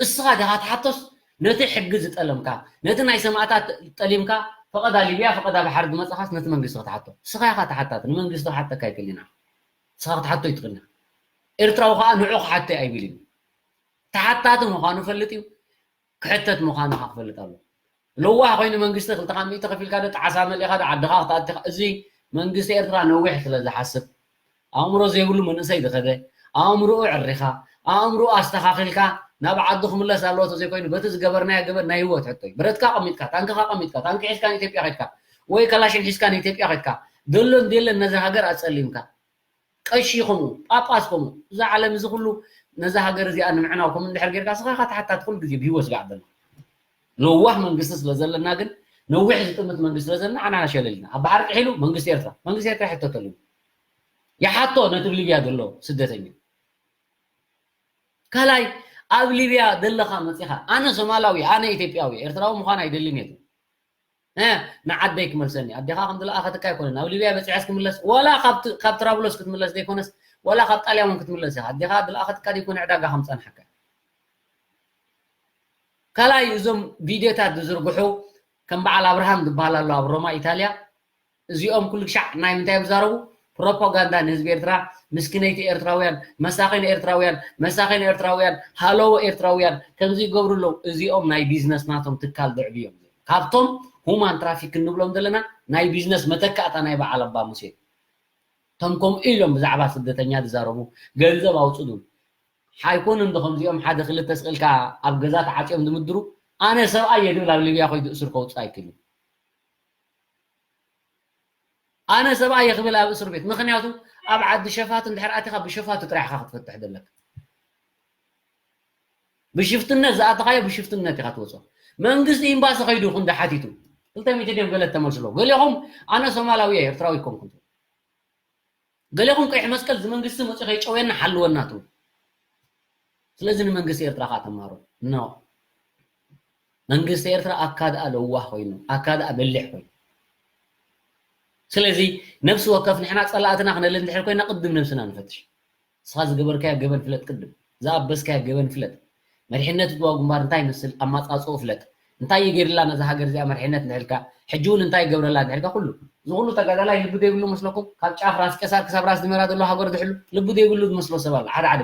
እስኻ ዲኻ ትሓቶስ ነቲ ሕጊ ዝጠለምካ ነቲ ናይ ሰማእታት ጠሊምካ ፈቐዳ ሊብያ ፈቐዳ ባሕሪ ዝመፅኻስ ነቲ መንግስቲ ክትሓቶ እስኻ ኢኻ ተሓታት ንመንግስቲ ክሓተካ ኣይክእልን ኢና እስኻ ክትሓቶ ይትኽእልና ኤርትራዊ ከዓ ንዑ ክሓቶ ኣይብል እዩ ተሓታቲ ምዃኑ ፈልጥ እዩ ክሕተት ምዃኑ ከዓ ክፈልጥ ኣሎ ለዋህ ኮይኑ መንግስቲ ክልተ ሚእቲ ከፊልካ ዶ ጣዕሳ መሊእካ ዶ ዓድኻ ክትኣትኻ እዚ መንግስቲ ኤርትራ ነዊሕ ስለ ዝሓስብ ኣእምሮ ዘይብሉ መንእሰይ ዝኸደ ኣእምሮኡ ዕሪኻ ኣእምሮኡ ኣስተኻኺልካ ናብ ዓዱ ክምለስ ኣለዎ ተዘይኮይኑ በቲ ዝገበርናዮ ገበር ናይ ህይወት ሕቶ እዩ ብረትካ ቀሚጥካ ታንክኻ ቀሚጥካ ታንኪ ሒዝካ ንኢትዮጵያ ከድካ ወይ ከላሽን ሒዝካ ንኢትዮጵያ ከድካ ደሎን ደለን ነዚ ሃገር ኣጸሊምካ ቀሺ ከምኡ ጳጳስ ከምኡ እዛ ዓለም እዚ ኩሉ ነዛ ሃገር እዚኣ ንምዕናው ከም እንድሕር ጌርካ ስኻ ኢኻ ተሓታት ኩሉ ግዜ ብህይወት ስጋዕ ዘሎ ለዋህ መንግስቲ ስለ ዘለና ግን ነዊሕ ዝጥምት መንግስቲ ስለ ዘለና ዓና ሸለል ኢና ኣብ ባሕሪ ጥሒሉ መንግስቲ ኤርትራ መንግስቲ ኤርትራ ይሕተተሉ ይሓቶ ነቲ ብ ሊብያ ዘሎ ስደተኛ ካልኣይ ኣብ ሊብያ ዘለኻ መፂኻ ኣነ ሶማላዊ ኣነ ኢትዮጵያዊ ኤርትራዊ ምዃን ኣይደልን እየ ንዓደይ ክመልሰኒ ኣዴኻ ከም ዝለኣኸትካ ኣይኮነን ኣብ ሊብያ በፂሐስ ክምለስ ዋላ ካብ ትራብሎስ ክትምለስ ዘይኮነስ ዋላ ካብ ጣልያን ክትምለስ ኢኻ ኣዴኻ ዝለኣኸትካ ዘይኮነ ዕዳጋ ከም ፀንሓካ ካልኣይ እዞም ቪድዮታት ዝዝርግሑ ከም በዓል ኣብርሃም ዝበሃል ኣሎ ኣብ ሮማ ኢታልያ እዚኦም ኩሉ ሻዕ ናይ ምንታይ እዮም ዝዛረቡ ፕሮፓጋንዳ ንህዝቢ ኤርትራ ምስኪነይቲ ኤርትራውያን መሳኺን ኤርትራውያን መሳኺን ኤርትራውያን ሃለዎ ኤርትራውያን ከምዚ ይገብሩ ኣለዉ እዚኦም ናይ ቢዝነስ ናቶም ትካል ዘዕብዮም ካብቶም ሁማን ትራፊክ እንብሎም ዘለና ናይ ቢዝነስ መተካእታ ናይ በዓል ኣባ ሙሴ እቶም ከምኡ ኢሎም ብዛዕባ ስደተኛ ዝዛረቡ ገንዘብ ኣውፅኡ ኣይኮኑን ዶ ከምዚኦም ሓደ ክልተ ስቕ ኢልካ ኣብ ገዛ ተዓፅዮም ዝምድሩ ኣነ ሰብኣይ እየ ዝብል ኣብ ሊብያ ኮይዱ እስር ከውፅእ ኣይክእልን ኣነ ሰብኣይ እየ ክብል ኣብ እስር ቤት ምክንያቱ ኣብ ዓዲ ሸፋቱ እንድሕር ኣቲኻ ብሸፋቱ ጥራሕ ኢኻ ክትፈትሕ ዘለካ ብሽፍትነት ዝኣተኻዮ ብሽፍትነት ኢኻ ትወፅኦ መንግስቲ ኤምባሲ ከይዱ ይኹን ዝሓቲቱ ክልተ ሚእቲ ድዮም ገለ ተመልስሎ ገሊኹም ኣነ ሶማላዊ እየ ኤርትራዊ ይኮንኩን ገሊኹም ቀይሕ መስቀል ዝመንግስቲ መፅኡ ከይጨውየና ሓልወና ትብሉ ስለዚ ንመንግስቲ ኤርትራ ከዓ ተማሮ ኖ መንግስቲ ኤርትራ ኣካ ደኣ ለዋህ ኮይኑ ኣካ ደኣ በሊሕ ኮይኑ ስለዚ ነብሲ ወከፍ ንሕና ፀላእትና ክነሊ እንድሕር ኮይና ቅድም ነብስና ንፈትሽ እስኻ ዝገበርካዮ ገበን ፍለጥ ቅድም ዝኣበስካዮ ገበን ፍለጥ መሪሕነት ህዝባዊ ግንባር እንታይ ይመስል ኣማፃፅኡ ፍለጥ እንታይ እዩ ገይርላ ነዛ ሃገር እዚኣ መሪሕነት እንድሕልካ ሕጂ እውን እንታይ ይገብረላ እንድሕልካ ኩሉ እዚ ኩሉ ተጋዳላይ ልቢ ዘይብሉ መስለኩም ካብ ጫፍ ራስ ቀሳር ክሳብ ራስ ድመራ ዘሎ ሃገር ዝሕሉ ልቢ ዘይብሉ ዝመስሎ ሰብ ኣሎ ሓደ ሓደ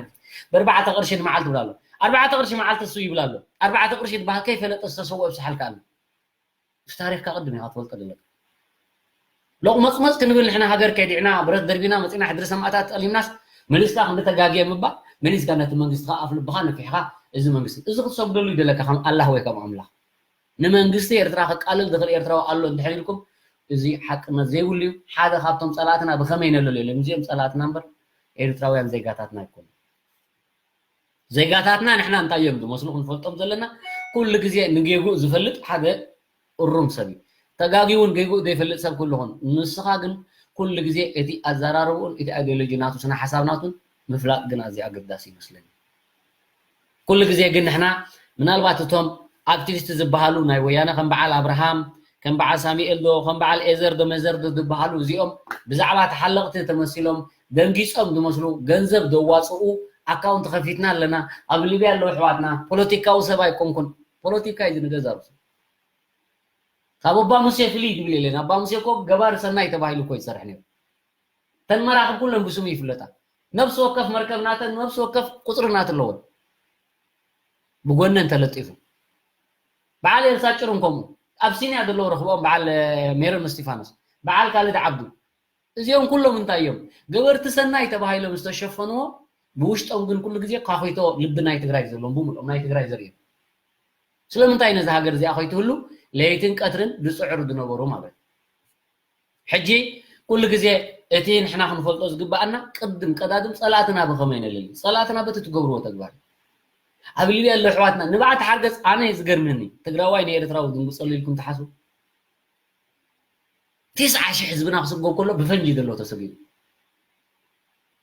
በርባዕተ ቅርሺ ንመዓልቲ ብላ ኣሎ ኣርባዕተ ቅርሺ መዓልቲ እሱ ይብል ኣሎ ኣርባዕተ ቅርሺ ዝበሃል ከይፈለጠ ዝተሰወ ብስሓልካ ኣሎ ምስ ታሪኽካ ቅድም ኢኻ ትፈልጦ ዘለካ ሎቕ መፅመፅ ክንብል ንሕና ሃገር ከዲዕና ብረት ደርቢና መፂና ሕድሪ ሰማእታት ጠሊምናስ መሊስካ ክንዲ ተጋግየ ምባል መሊስካ ነቲ መንግስቲ ከዓ ኣፍ ልብኻ ነፊሕካ እዚ መንግስቲ እዚ ክትሰግደሉ ይደለካ ከም ኣላህ ወይ ከም ኣምላኽ ንመንግስቲ ኤርትራ ከቃልል ዝኽእል ኤርትራዊ ኣሎ እንድሕር ኢልኩም እዚ ሓቅነት ዘይብሉ እዩ ሓደ ካብቶም ፀላእትና ብኸመይ ነለሉ የለን እዚኦም ፀላእትና እምበር ኤርትራውያን ዜጋታትና ኣይኮኑ ዜጋታትና ንሕና እንታይ እዮም ዝመስሉ ክንፈልጦም ዘለና ኩሉ ግዜ ንጌጉእ ዝፈልጥ ሓደ እሩም ሰብ እዩ ተጋጊ እውን ጌጉእ ዘይፈልጥ ሰብ ክህሉ ኾን ንስኻ ግን ኩሉ ግዜ እቲ ኣዘራርብኡን እቲ ኣይዲዮሎጂ ናቱ ስነ ሓሳብ ናቱን ምፍላጥ ግን ኣዝዩ ኣገዳሲ ይመስለኒ ኩሉ ግዜ ግን ንሕና ምናልባት እቶም ኣክቲቪስት ዝበሃሉ ናይ ወያነ ከም በዓል ኣብርሃም ከም በዓል ሳሙኤል ዶ ከም በዓል ኤዘር ዶ መዘር ዶ ዝበሃሉ እዚኦም ብዛዕባ ተሓለቕቲ ተመሲሎም ደንጊፆም ዝመስሉ ገንዘብ ዘዋፅኡ ኣካውንት ከፊትና ኣለና ኣብ ሊብያ ኣለዉ ኣሕዋትና ፖለቲካዊ ሰብ ኣይኮንኩን ፖለቲካ እዩ ዝንገዛሩ። ካብ ኣባ ሙሴ ፍልይ ድብል የለን። ኣባ ሙሴ እኮ ገባር ሰናይ ተባሂሉ እኮ ይሰርሕ ነይሩ። ተን መራኽብ ኩለን ብስሙ ይፍለጣ። ነፍሲ ወከፍ መርከብ ናተን ነፍሲ ወከፍ ቁፅሪ ናት ኣለወን። ብጎነን ተለጢፉ። በዓል ኤልሳ ጭሩን ከምኡ። ኣብ ሲንያ ዘለዉ ረኽቦም በዓል ሜሮን እስቲፋኖስ፣ በዓል ካልድ ዓብዱ። እዚኦም ኩሎም እንታይ እዮም? ገበርቲ ሰናይ ተባሂሎም ዝተሸፈንዎ፣ ብውሽጦም ግን ኩሉ ግዜ ኳኺቶ ልቢ ናይ ትግራይ ዘለዎም ብምልኦም ናይ ትግራይ ዘርእዮም። ስለምንታይ ነዚ ሃገር እዚኣ ከይትህሉ ለይትን ቀትርን ዝፅዕሩ ዝነበሩ ማለት እዩ። ሕጂ ኩሉ ግዜ እቲ ንሕና ክንፈልጦ ዝግባኣና ቅድም ቀዳድም ፀላእትና ብኸመይ ነለሊ? ፀላእትና በቲ ትገብርዎ ተግባር እዩ። ኣብ ሊብያ ኣሎ ኣሕዋትና ንባዕቲ ሓርገፅ ኣነ ዝገርመኒ ትግራዋይ ንኤርትራዊ ድንግፀሉ ኢልኩም ትሓስቡ? ቴስዓ ሽሕ ህዝብና ክስጎ ከሎ ብፈንጂ ዘሎ ተሰጊሩ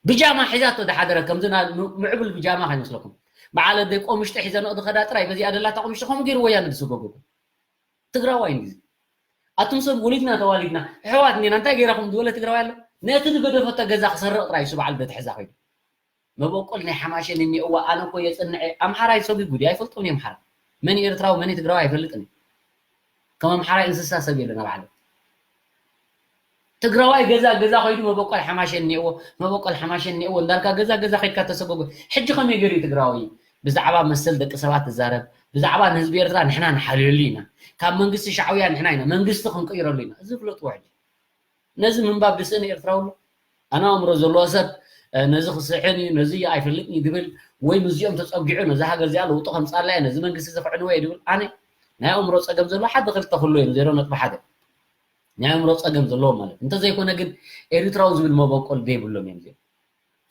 ብጃማ ሒዛቶ ዝሓደረ ከምዚ ምዕቡል ብጃማ ከይመስለኩም በዓል ኣደይ ቆምሽጢ ሒዘንኦ ዝኸዳ ጥራይ በዚኣ ደላታ ቆምሽጢ ከምኡ ገይሩ ወያነ ዝስጎጎ ትግራዋይ እንዲዚ ኣቱም ሰብ ወሊድና ተዋሊድና ኣሕዋት እንዲና እንታይ ገይራኹም ዝበለ ትግራዋይ ኣሎ ነቲ ዝገደፈቶ ገዛ ክሰርቕ ጥራይ እሱ በዓል ደትሕዛ ከይዱ መበቆል ናይ ሓማሸን እኒኦዋ ኣነ እኮ የፅንዐ ኣምሓራይ ሰጉ ጉዲ ኣይፈልጦም እዮም ሓራ መን ኤርትራዊ መን ትግራዊ ኣይፈልጥን ከም ኣምሓራይ እንስሳ ሰብ የለን ኣብ ዓለም ትግራዋይ ገዛ ገዛ ከይዱ መበቆል ሓማሸን እኒኦዎ መበቆል ሓማሸን እኒኦዎ እንዳልካ ገዛ ገዛ ከይድካ ተሰጎጎ ሕጂ ከመይ ገይሩ ትግራዊ ብዛዕባ መሰል ደቂ ሰባት ትዛረብ ብዛዕባ ንህዝቢ ኤርትራ ንሕና ንሓልየሉ ኢና ካብ መንግስቲ ሻዕውያ ንሕና ኢና መንግስቲ ክንቅይረሉ ኢና እዚ ፍለጥዎ ሕጂ ነዚ ምንባብ ዝስእን ኤርትራዊ ኣሎ ኣነ ኣእምሮ ዘለዎ ሰብ ነዚ ክስሕን እዩ ነዚ ኣይፈልጥን እዩ ዝብል ወይ ምስዚኦም ተፀጊዑ ነዚ ሃገር እዚኣ ለውጢ ከምፃላ እየ ነዚ መንግስቲ ዘኽዕንዎ እየ ዝብል ኣነ ናይ ኣእምሮ ፀገም ዘለዎ ሓደ ክልተ ክህሉ እዮም ዜሮ ነጥቢ ሓደ ናይ ኣእምሮ ፀገም ዘለዎ ማለት እንተዘይኮነ ግን ኤርትራዊ ዝብል መበቆል ዘይብሎም እዮም እዚኦም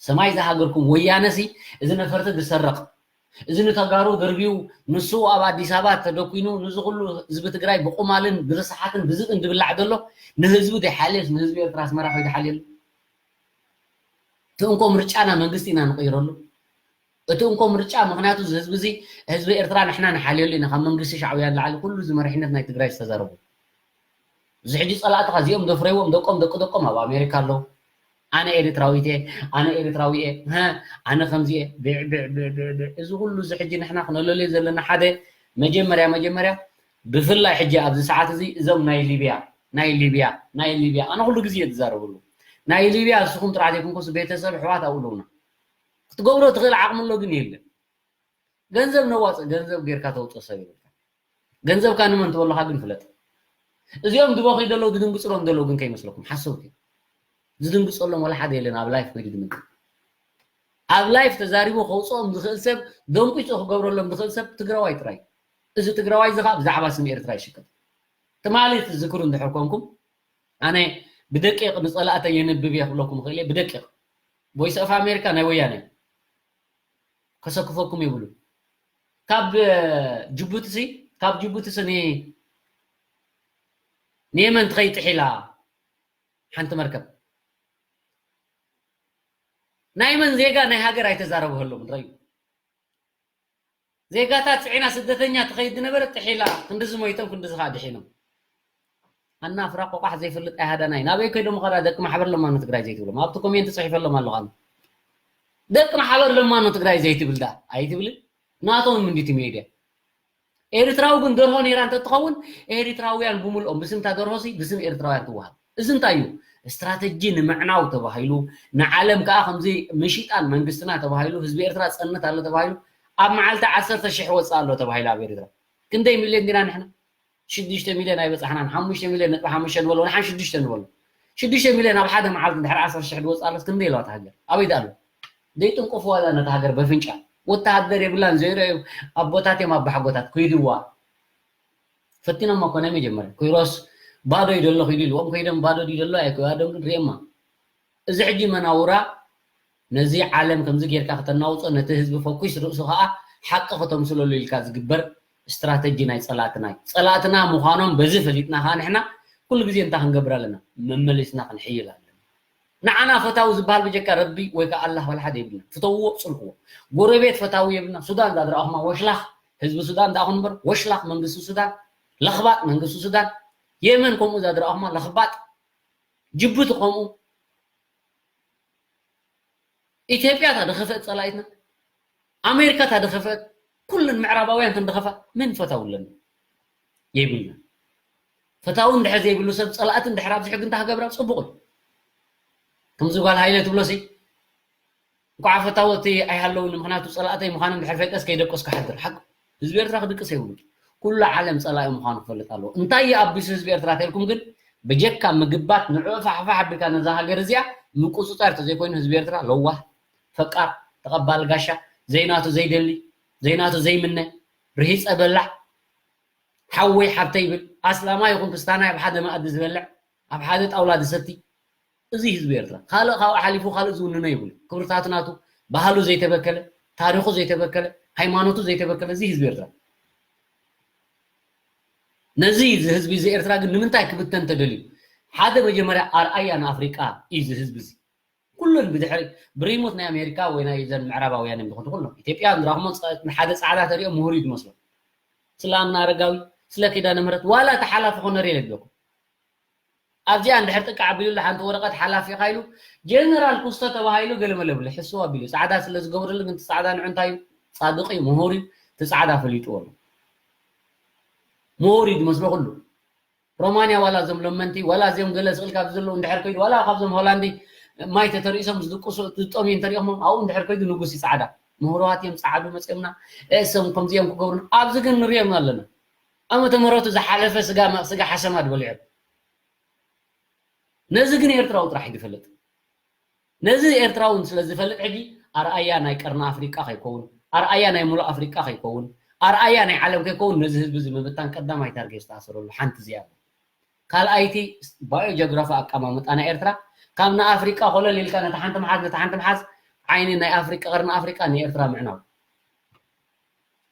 ሰማይ ዝሃገርኩም ወያነሲ እዚ ነፈርቲ ዝሰርቕ እዚ ንተጋሩ ደርቢዩ ንሱ ኣብ ኣዲስ ኣበባ ተደኩኑ ንዚ ኩሉ ህዝቢ ትግራይ ብቁማልን ብርስሓትን ብዝብን ዝብላዕ ዘሎ ንህዝቢ ዘይሓልየስ ንህዝቢ ኤርትራ ኣስመራ ከይዱ ሓልየሉ እቲ እንኮ ምርጫና መንግስቲ ኢና ንቕይረሉ እቲ እንኮ ምርጫ ምክንያቱ እዚ ህዝቢ እዚ ህዝቢ ኤርትራ ንሕና ንሓልየሉ ኢና ካብ መንግስቲ ሻዕብያ ንላዕሊ ኩሉ እዚ መሪሕነት ናይ ትግራይ ዝተዛረቡ እዚ ሕጂ ጸላእትኻ እዚኦም ዘፍረይዎም ደቆም ደቂ ደቆም ኣብ ኣሜሪካ ኣለዉ ኣነ ኤርትራዊት እየ ኣነ ኤርትራዊ እየ ኣነ ከምዚ እየ ብዕ ብዕ ብዕ ብዕ ብዕ እዚ ኩሉ እዚ ሕጂ ንሕና ክነለልዮ ዘለና ሓደ መጀመርያ መጀመርያ ብፍላይ ሕጂ ኣብዚ ሰዓት እዚ እዞም ናይ ሊብያ ናይ ሊብያ ናይ ሊብያ ኣነ ኩሉ ግዜ እየ ዝዛረበሉ ናይ ሊብያ ንስኹም ጥራሕ ዘይኮንኩስ ቤተሰብ ኣሕዋት ኣብኡ ኣለዉና ክትገብሮ ትኽእል ዓቕሚ ኣሎ ግን የለን ገንዘብ ነዋፅእ ገንዘብ ጌርካ ተውፅእ ሰብ የብልካ ገንዘብካ ንመን ትበልኻ ግን ፍለጥ እዚኦም ዝበኽዩ ዘለዉ ዝድንግፅሎም ዘለዉ ግን ከይመስለኩም ሓሰውቲ ዝድንግፀሎም ወላ ሓደ የለን ኣብ ላይፍ ከይዱ ዝምንጥል ኣብ ላይፍ ተዛሪቡ ከውፅኦም ዝኽእል ሰብ ደንቂፁ ክገብረሎም ዝኽእል ሰብ ትግራዋይ ጥራይ እዚ ትግራዋይ እዚ ከዓ ብዛዕባ ስም ኤርትራ ይሽቅጥ ትማሊ ትዝክሩ እንድሕር ኮንኩም ኣነ ብደቂቕ ንፀላእተይ የንብብ እየ ክብለኩም ይኽእል እየ ብደቂቕ ቮይስ ኦፍ ኣሜሪካ ናይ ወያነ ከሰክፈኩም የብሉ ካብ ጅቡቲ ሲ ካብ ጅቡቲ ሲ ንየመን ትኸይድ ጥሒላ ሓንቲ መርከብ ናይ መን ዜጋ ናይ ሃገር ኣይተዛረብህሎም ንረዩ ዜጋታት ፅዒና ስደተኛ ትኸይድ ዝነበረት ጥሒላ ክንድዚ ሞይቶም ክንድዚ ከዓ ድሒኖም ኣናፍራ ቆቋሕ ዘይፈልጥ ኣይሃዳናይ ናበይ ከይዶም ኸዳ ደቂ ማሕበር ለማኖ ትግራይ ዘይትብሎም ኣብቲ ኮሜንት ፅሒፈሎም ኣለኹ ኣነ ደቂ ማሕበር ለማኖ ትግራይ ዘይትብል ዳ ኣይትብልን ናቶም እንዲቲ ሜድያ ኤርትራዊ ግን ደርሆ ነይራ እንተትኸውን ኤርትራውያን ብምልኦም ብስምታ ደርሆ ሲ ብስም ኤርትራውያን ትወሃብ እዚ እንታይ እዩ ስትራተጂ ንምዕናው ተባሂሉ ንዓለም ከዓ ከምዚ ምሽጣን መንግስትና ተባሂሉ ህዝቢ ኤርትራ ፀንት ኣሎ ተባሂሉ ኣብ መዓልቲ ዓሰርተ ሽሕ ወፅእ ኣሎ ተባሂሉ ኣብ ኤርትራ ክንደይ ሚልዮን ዲና ንሕና ሽዱሽተ ሚልዮን ኣይበፃሕናን ሓሙሽተ ሚልዮን ነጥቢ ሓሙሽተ ንበሎ ንሓን ሽዱሽተ ንበሎ ሽዱሽተ ሚልዮን ኣብ ሓደ መዓልቲ ድሕሪ ዓሰርተ ሽሕ ዝወፅእ ኣሎስ ክንደይ ኣለዋ ሃገር ኣበይ ዳኣሎ ዘይጥንቆፍዋ እዛ ነታ ሃገር በፍንጫ ወተሃደር የብላን ዘይረዩ ኣቦታት እዮም ኣባሓጎታት ኮይድዋ ፈቲኖም እኮ ናይ መጀመርያ ኮይሮስ ባዶ ይደሎ ኪዱ ኢልዎም ኮይዶም ባዶ ድደሎ ኣይኮባዶም ግን ሪኦማ እዚ ሕጂ መናውራ ነዚ ዓለም ከምዚ ጌርካ ከተናውፆ ነቲ ህዝቢ ፈኩስ ርእሱ ከዓ ሓቂ ከተምስለሉ ኢልካ ዝግበር ስትራተጂ ናይ ፀላእትና እዩ ፀላእትና ምዃኖም በዚ ፈሊጥና ከዓ ንሕና ኩሉ ግዜ እንታይ ክንገብር ኣለና መመሊስና ክንሕይል ኣለና ንዓና ፈታዊ ዝበሃል ብጀካ ረቢ ወይ ከዓ ኣላህ ዋላ ሓደ የብልና ፍተውዎ ፅልእዎ ጎረቤት ፈታዊ የብልና ሱዳን ዛድረኣኹማ ወሽላኽ ህዝቢ ሱዳን ዳኣኹም እምበር ወሽላኽ መንግስቲ ሱዳን ለኽባጥ መንግስቲ ሱዳን የመን ከምኡ ዛድረኣኹማ ለኽባጥ ጅቡቲ ከምኡ ኢትዮጵያ እታ ዝኸፍአት ፀላኢትና ኣሜሪካ እታ ዝኸፍአት ኩለን ምዕራባውያን ክንድኸፋ መን ፈታው ኣለና? የብልና። ፈታው እንድሕር ዘይብሉ ሰብ፣ ጸላእቲ እንድሕር ኣብዚ ሕጊ እንተሃገብራ ጽቡቕ እዩ። ከምዚ ጓል ሃይለ ትብሎ ሲ፣ እንኳዕ ፈታወቲ ኣይሃለውኒ፣ ምኽንያቱ ጸላእተይ ምዃኑ እንድሕር ፈይጠስ ከይደቀስኩ ሓድር። ሓቁ። ህዝቢ ኤርትራ ክድቅስ የብሉ። ኩሉ ዓለም ጸላኢ ምዃኑ ክፈልጥ ኣለዎ። እንታይ ይኣቢሱ ህዝቢ ኤርትራ ተልኩም ግን፣ ብጀካ ምግባት ንዕኡ ፋሕፋሕ ኣቢልካ ነዛ ሃገር እዚኣ ምቁጽጻር ተዘይኮይኑ ህዝቢ ኤርትራ ለዋህ፣ ፈቃር፣ ተቐባል ጋሻ፣ ዘይናቱ ዘይደሊ፣ ዘይናቱ ዘይምነ፣ ርሂጸ በላዕ፣ ሓወይ ሓብተይ ይብል፣ ኣስላማይ ይኹን ክስታናይ ኣብ ሓደ መኣዲ ዝበልዕ፣ ኣብ ሓደ ጣውላ ዝሰቲ፣ እዚ ህዝቢ ኤርትራ። ካልእ ካብኡ ሓሊፉ ካልእ ዝውንኖ የብሉ። ክብርታቱ ናቱ፣ ባህሉ ዘይተበከለ፣ ታሪኹ ዘይተበከለ፣ ሃይማኖቱ ዘይተበከለ፣ እዚ ህዝቢ ኤርትራ። ነዚ እዚ ህዝቢ እዚ ኤርትራ ግን ንምንታይ ክብተን ተደልዩ? ሓደ መጀመርያ ኣርኣያ ንኣፍሪቃ እዩ እዚ ህዝቢ እዚ። ኩለን ብድሕሪ ብሪሞት ናይ ኣሜሪካ ወይ ናይ ዘን ምዕራባውያን እዮም ዝኸዱ ኩሎም። ኢትዮጵያ ንራኽሞ ጸ-፣ ንሓደ ጻዕዳ ተሪኦ ምሁር እዩ ዝመስሎ። ስለ ኣምና ኣረጋዊ፣ ስለ ኪዳነ ምህረት፣ ዋላ እቲ ሓላፊ ኮነ ሪለ ይብለኩም። ኣብዚኣ እንድሕር ጥቃዕ ኣቢሉላ ሓንቲ ወረቐት ሓላፊ ኢኻ ኢሉ፣ ጀነራል ኩስቶ ተባሂሉ ገለመለ ብለ ሕስው ኣቢሉ። ጻዕዳ ስለ ዝገብረሉ ግን እቲ ጻዕዳ ንዑ እንታይ እዩ? ጻድቕ እዩ፣ ምሁር እዩ፣ እቲ ጻዕዳ ፈሊጥዎ ኣሎ። ምሁር እዩ ዝመስሎ ኩሉ። ሮማንያ ዋላ እዞም ለመንቲ፣ ዋላ እዚኦም ገለ ስቕል ካብዚ ዘለዉ እንድሕር ከይዱ፣ ዋላ ካብዞም ሆላንዲ ማይ ተተርእሶም ዝድቅሱ፣ ዝጠምዩ እንተሪኦምም፣ ኣብኡ እንድሕር ከይዱ ንጉስ እዩ ጻዕዳ። ምሁራት እዮም ጻዕዱ መጺኦምና፣ እሶም ከምዚኦም ክገብሩና። ኣብዚ ግን ንሪኦም ኣለና። ዓመተ ምህረቱ ዝሓለፈ ስጋ መ-፣ ስጋ ሓሰማ ድበልዑ። ነዚ ግን ኤርትራዊ ጥራሕ እዩ ዝፈልጥ። ነዚ ኤርትራዊ ስለ ዝፈልጥ ሕጂ ኣርኣያ ናይ ቀርኒ ኣፍሪቃ ከይከውን፣ ኣርኣያ ናይ ሙሉእ ኣፍሪቃ ከይከውን፣ ኣርኣያ ናይ ዓለም ከይከውን ነዚ ህዝቢ እዚ ምብታን ቀዳማይ ታርጌት ዝተኣሰረሉ ሓንቲ እዚኣ እያ። ካልኣይቲ ባዮ ጂኦግራፊ ኣቀማምጣ ናይ ኤርትራ ካብ ንኣፍሪቃ ኮለል ኢልካ ነታ ሓንቲ መሓዝ፣ ነታ ሓንቲ መሓዝ ዓይኒ ናይ ኣፍሪቃ፣ ቀርኒ ኣፍሪቃ ንኤርትራ ምዕናው።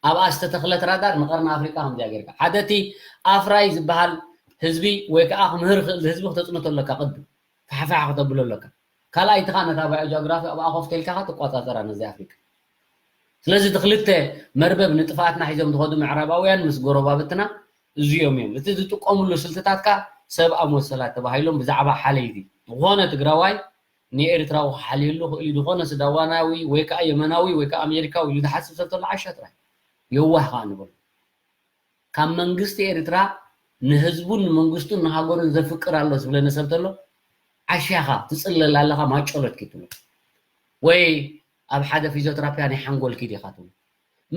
ኣብኣ ዝተተኽለት ራዳር ንቐርኒ ኣፍሪቃ ከምዚኣ ጌርካ። ሓደ እቲ ኣፍራይ ዝበሃል ህዝቢ ወይ ከዓ ክምህር ክእል ህዝቢ ክተጽንቶ ኣለካ ቅድም። ፋሕፋሕ ክተብሎ ኣለካ። ካልኣይቲ ኸኣ ነታ ባዮ ጂኦግራፊ ኣብኣ ኮፍ ተልካ ኸኣ ትቆጻጸራ ነዚ ኣፍሪቃ። ስለዚ እቲ ክልተ መርበብ ንጥፍኣትና ሒዞም ዝኸዱ ምዕራባውያን ምስ ጎረባብትና እዚኦም እዮም። እቲ ዝጥቀምሉ ስልትታት ከኣ ሰብኣዊ መሰላት ተባሂሎም ብዛዕባ ሓለይቲ ዝኾነ ትግራዋይ ንኤርትራዊ ክሓልየሉ ክእል እዩ። ዝኾነ ሱዳናዊ ወይ ከኣ የመናዊ ወይ ከኣ ኣሜሪካዊ ኢሉ ዝሓስብ ሰብ ተሎ ዓሻ ጥራይ። የዋህ ከኣ ንበሎ። ካብ መንግስቲ ኤርትራ ንህዝቡን ንመንግስቱን ንሃገሩን ዘፍቅር ኣሎ ዝብለኒ ሰብ ተሎ ዓሻኻ ትጽለል ኣለኻ ማጨሎት ኪትብሎ። ወይ ኣብ ሓደ ፊዚዮተራፒያ ናይ ሓንጎል ኪድ ኢኻ ትብሎ።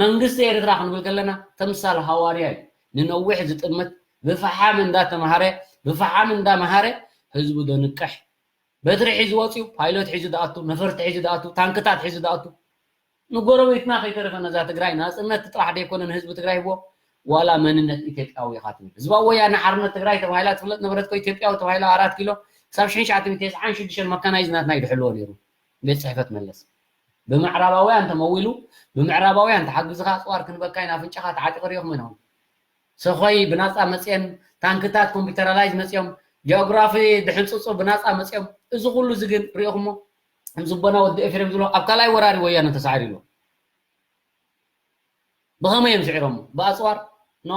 መንግስቲ ኤርትራ ክንብል ከለና ተምሳል ሃዋርያ እዩ። ንነዊሕ ዝጥምት ብፈሓም እንዳተምሃረ ብፈሓም እንዳምሃረ ህዝቡ ደንቅሕ። በትሪ ሒዙ ወፂኡ፣ ፓይሎት ሒዙ ደኣቱ፣ ነፈርቲ ሒዙ ደኣቱ፣ ታንክታት ሒዙ ደኣቱ። ንጎረቤትና ከይተረፈ ነዛ ትግራይ ናፅነት ጥራሕ ደይኮነ ንህዝቢ ትግራይ ህቦ፣ ዋላ መንነት ኢትዮጵያዊ ኢኻ ትብል። ህዝባዊ ወያነ ሓርነት ትግራይ ተባሂላ ትፍለጥ ነበረት እኮ ኢትዮጵያዊ ተባሂላ ኣራት ኪሎ ክሳብ ሽሕን ትሽዓተ ሚእትን ተስዓን ሽዱሽተን መካናይዝ ናትና እዩ ድሕልዎ ነይሩ። ቤት ጽሕፈት መለስ ብምዕራባውያን ተመዊሉ፣ ብምዕራባውያን ተሓጊዝኻ ኣፅዋር ክንበካ ኢና ኣፍንጫኻ ተዓጢቑ ሪኢኹም ኢና። ሰኾይ ብናፃ መፅዮም፣ ታንክታት ኮምፒውተራላይዝ መፅዮም፣ ጂኦግራፊ ድሕንፅፁ ብናፃ መፅዮም። እዚ ኩሉ እዚ ግን ሪኢኹሞ? ከም ዝቦና ወዲ ኤፍሬም ዝብሎ ኣብ ካልኣይ ወራሪ ወያነ ተሳዒሩ ኣሎ። ብኸመይ እዮም ስዒሮሞ? ብኣፅዋር? ኖ።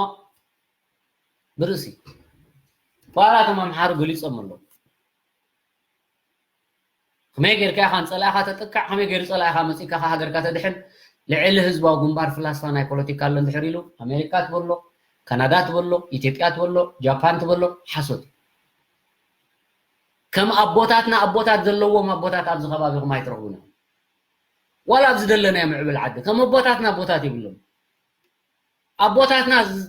ብርእሲ። ዋላ እቶም ኣምሓሩ ገሊፆም ኣለዉ። ከመይ ጌርካ ኢኻ ንጸላእኻ ተጥቅዕ? ከመይ ጌሩ ጸላእኻ መጺእካ ሃገርካ ተድሕን? ልዕሊ ህዝባዊ ግንባር ፍላስፋ ናይ ፖለቲካ ኣሎ እንድሕር ኢሉ፣ ኣሜሪካ ትበሎ፣ ካናዳ ትበሎ፣ ኢትዮጵያ ትበሎ፣ ጃፓን ትበሎ፣ ሓሶት እዩ። ከም ኣቦታትና ኣቦታት ዘለዎም ኣቦታት ኣብዚ ከባቢኹም ኣይትረኽቡን ኢኹም። ዋላ ኣብዚ ዘለናዮ ምዕብል ዓዲ ከም ኣቦታትና ኣቦታት የብሎም። ኣቦታትና ዝ-፣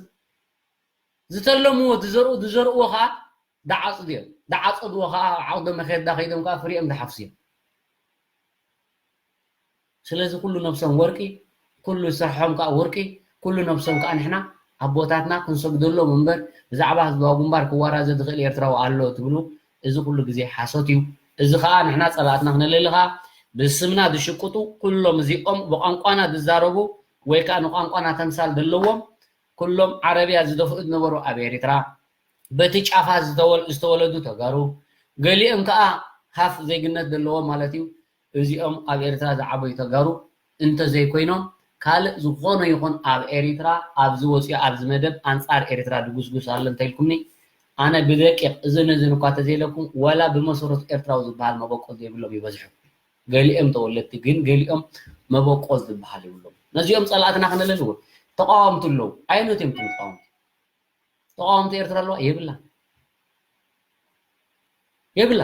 ዝተለምዎ ዝዘርኡ፣ ዝዘርእዎ ኸዓ ደዓጽዱ እዮም። ደዓጸድዎ ኸዓ ዓቕዶ መኼዳ ከይዶም ከዓ ፍሪኦም ዝሓፍሱ እዮም። ስለዚ ኩሉ ነብሶም ወርቂ፣ ኩሉ ስርሖም ከኣ ወርቂ፣ ኩሉ ነብሶም ከኣ ንሕና ኣቦታትና ክንሰግደሎም እምበር ብዛዕባ ህዝባዊ ግንባር ክዋራዘ ዝኽእል ኤርትራዊ ኣሎ ትብሉ፣ እዚ ኩሉ ግዜ ሓሶት እዩ። እዚ ኸኣ ንሕና ጸላእትና ክነለሊ ኸኣ ብስምና ዝሽቅጡ ኩሎም እዚኦም ብቋንቋና ዝዛረቡ ወይ ከኣ ንቋንቋና ተምሳል ዘለዎም ኩሎም ዓረብያ ዝደፍኡ ዝነበሩ ኣብ ኤርትራ በቲ ጫፋ ዝተወል-፣ ዝተወለዱ ተጋሩ፣ ገሊኦም ከኣ ሃፍ ዜግነት ዘለዎም ማለት እዩ። እዚኦም ኣብ ኤርትራ ዝዓበዩ ተጋሩ እንተዘይኮይኖም ካልእ ዝኾነ ይኹን ኣብ ኤርትራ ኣብዚ ወፂኡ ኣብዚ መደብ ኣንጻር ኤርትራ ድጉስጉስ ኣሎ እንተኢልኩምኒ ኣነ ብደቂቕ እዝን እዝን እኳ ተዘይለኩም ወላ ብመሰረቱ ኤርትራዊ ዝበሃል መበቆል ዘይብሎም ይበዝሑ። ገሊኦም ተወለድቲ ግን ገሊኦም መበቆል ዝበሃል ይብሎም። ነዚኦም ጸላእትና ክንልል እውን ተቃወምቲ ኣለዉ። ኣየኖት እዮም እቶም ተቃወምቲ? ተቃወምቲ ኤርትራ ኣለዋ? የብላ፣ የብላ።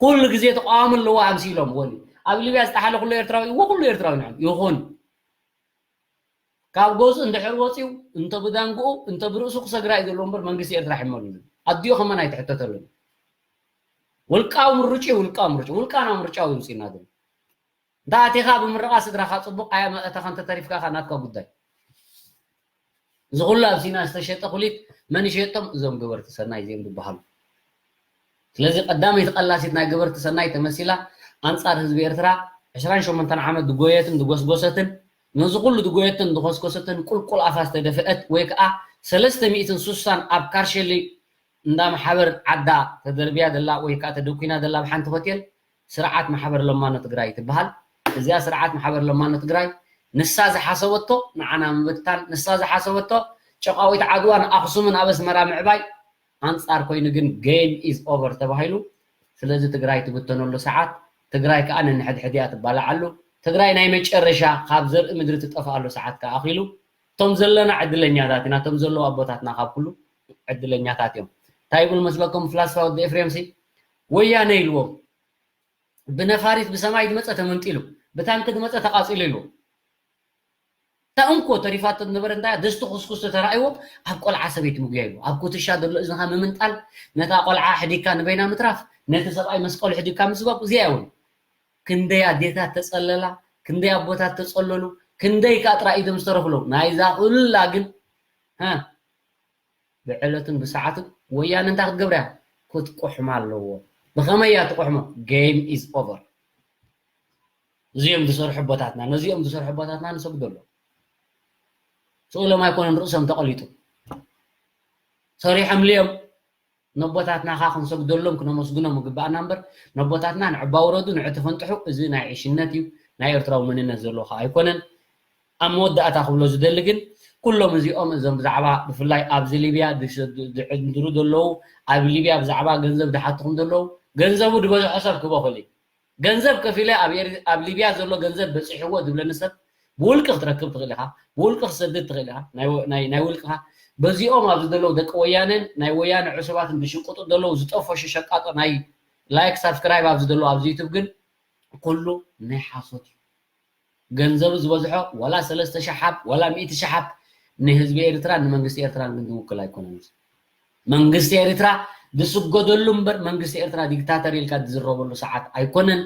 ኩሉ ግዜ ተቃዋሚ ኣለዋ ኣምሲሎም። ወኒ ኣብ ሊብያ ዝጠሓለ ኩሉ ኤርትራዊ እዎ፣ ኩሉ ኤርትራዊ ንዕም ይኹን። ካብ ገዙ እንድሕር ወፂኡ፣ እንተ ብዳንግኡ እንተ ብርእሱ ክሰግራ እዩ ዘለዎ እምበር መንግስቲ ኤርትራ ሕመሉ። ኣዲኡ ከመን ኣይትሕተተሉን። ውልቃዊ ምርጭ ውልቃዊ ምርጭ ውልቃና ምርጫ ይምፅና ግን እንተ ኣቲኻ ብምርቓ ስድራኻ ፅቡቕ፣ ኣያ መእተኻ እንተተሪፍካ ኸዓ ናትካ ጉዳይ። እዚ ኩሉ ኣብ ሲና ዝተሸጠ ኩሊት መን ይሸጦም? እዞም ገበርቲ ሰናይ እዚኦም ዝበሃሉ። ስለዚ ቀዳመይቲ ቀላሲት ናይ ገበርቲ ሰናይ ተመሲላ ኣንጻር ህዝቢ ኤርትራ ዕስራን ሸሞንተን ዓመት ዝጎየትን ዝጎስጎሰትን ነዚ ኩሉ ዝጎየትን ዝጎስጎሰትን ቁልቁል ኣፋ ዝተደፍአት ወይ ከዓ ሰለስተ ሚእትን ስሳን ኣብ ካርሸሊ እንዳ ማሕበር ዓዳ ተደርብያ ዘላ ወይ ከዓ ተደኩና ዘላ ብሓንቲ ሆቴል ስርዓት ማሕበር ለማኖ ትግራይ ትበሃል። እዚኣ ስርዓት ማሕበር ለማኖ ትግራይ ንሳ ዝሓሰበቶ ንዓና ምብትታን፣ ንሳ ዝሓሰበቶ ጨቃዊት ዓድዋ ንኣኽሱምን ኣብ ኣስመራ ምዕባይ ኣንጻር ኮይኑ ግን game is over ተባሂሉ። ስለዚ ትግራይ ትብተነሉ ሰዓት፣ ትግራይ ከዓ ነንሕድሕዲኣ ትባላዓሉ። ትግራይ ናይ መጨረሻ ካብ ዘርኢ ምድሪ ትጠፍኣሉ ሰዓት ከዓ ኣኺሉ። እቶም ዘለና ዕድለኛታት ኢና፣ እቶም ዘለዉ ኣቦታትና ካብ ኩሉ ዕድለኛታት እዮም። እንታይ ይብል መስለኩም ፍላስፋ ወዲ ኤፍሬምሲ? ወያነ ኢልዎም ብነፋሪት ብሰማይ ዝመፀ ተመንጢሉ፣ ብታንኪ ዝመፀ ተቃፂሉ ኢልዎም። እታ እንኮ ተሪፋቶ ዝነበረ እንታይ እያ? ድስቲ ኩስኩስ ተተራእይዎ ኣብ ቆልዓ ሰበይቲ ምግያ ኢሉ። ኣብ ኩትሻ ዘሎ እዝንኻ ምምንጣል፣ ነታ ቆልዓ ሕዲካ ንበይና ምትራፍ፣ ነቲ ሰብኣይ መስቀሉ ሕዲካ ምስባብ እዚኣ እውን። ክንደይ ኣዴታት ተጸለላ፣ ክንደይ ኣቦታት ተጸለሉ፣ ክንደይ ከኣ ጥራይ ኢዶም ዝተረፉ ኣለዉ። ናይዛ ኩላ ግን ሃ ብዕለቱን ብሰዓቱን ወያነ እንታይ ክትገብር እያ? ክትቁሕማ ኣለዎ። ብኸመይ እያ ትቁሕሞ? Game is over። እዚኦም ዝሰርሑ ኣቦታትና፣ ነዚኦም ዝሰርሑ ኣቦታትና ንሰግደሎም። ስእሎም ኣይኮነን ርእሶም ተቐሊጡ። ሰሪሖምልዮም ነቦታትና ኸዓ ክንሰግደሎም ክነመስግኖም ይግባኣና እምበር ነቦታትና ንዕባ ውረዱ ንዕ ተፈንጥሑ እዚ ናይ ዕሽነት እዩ፣ ናይ ኤርትራዊ መንነት ዘለዎ ኸዓ ኣይኮነን። ኣብ መወዳእታ ክብሎ ዝደሊ ግን ኩሎም እዚኦም እዞም ብዛዕባ ብፍላይ ኣብዚ ሊብያ ዝዕንድሩ ዘለዉ ኣብ ሊብያ ብዛዕባ ገንዘብ ዝሓትኹም ዘለዉ ገንዘቡ ዝበዝሖ ሰብ ክበኽል እዩ። ገንዘብ ከፊለ ኣብ ሊብያ ዘሎ ገንዘብ በፂሕዎ ዝብለኒ ሰብ ብውልቂ ክትረክብ ትኽእል ኢኻ፣ ብውልቂ ክትሰድድ ትኽእል ኢኻ ናይ ውልቅኻ። በዚኦም ኣብዚ ዘለዉ ደቂ ወያነን ናይ ወያነ ዕሱባትን ዝሽቅጡ ዘለዉ ዝጠፈሹ ሸቃጦ ናይ ላይክ ሳብስክራይብ ኣብዚ ዘለዉ ኣብዚ ዩቱብ ግን ኩሉ ናይ ሓሶት እዩ። ገንዘቡ ዝበዝሖ ዋላ ሰለስተ ሺሕ ሓብ ዋላ ሚእቲ ሺሕ ሓብ ንህዝቢ ኤርትራ ንመንግስቲ ኤርትራ ግን ዝውክል ኣይኮነን። መንግስቲ ኤርትራ ዝስገደሉ እምበር መንግስቲ ኤርትራ ዲክታተር ኢልካ ዝዝረበሉ ሰዓት ኣይኮነን።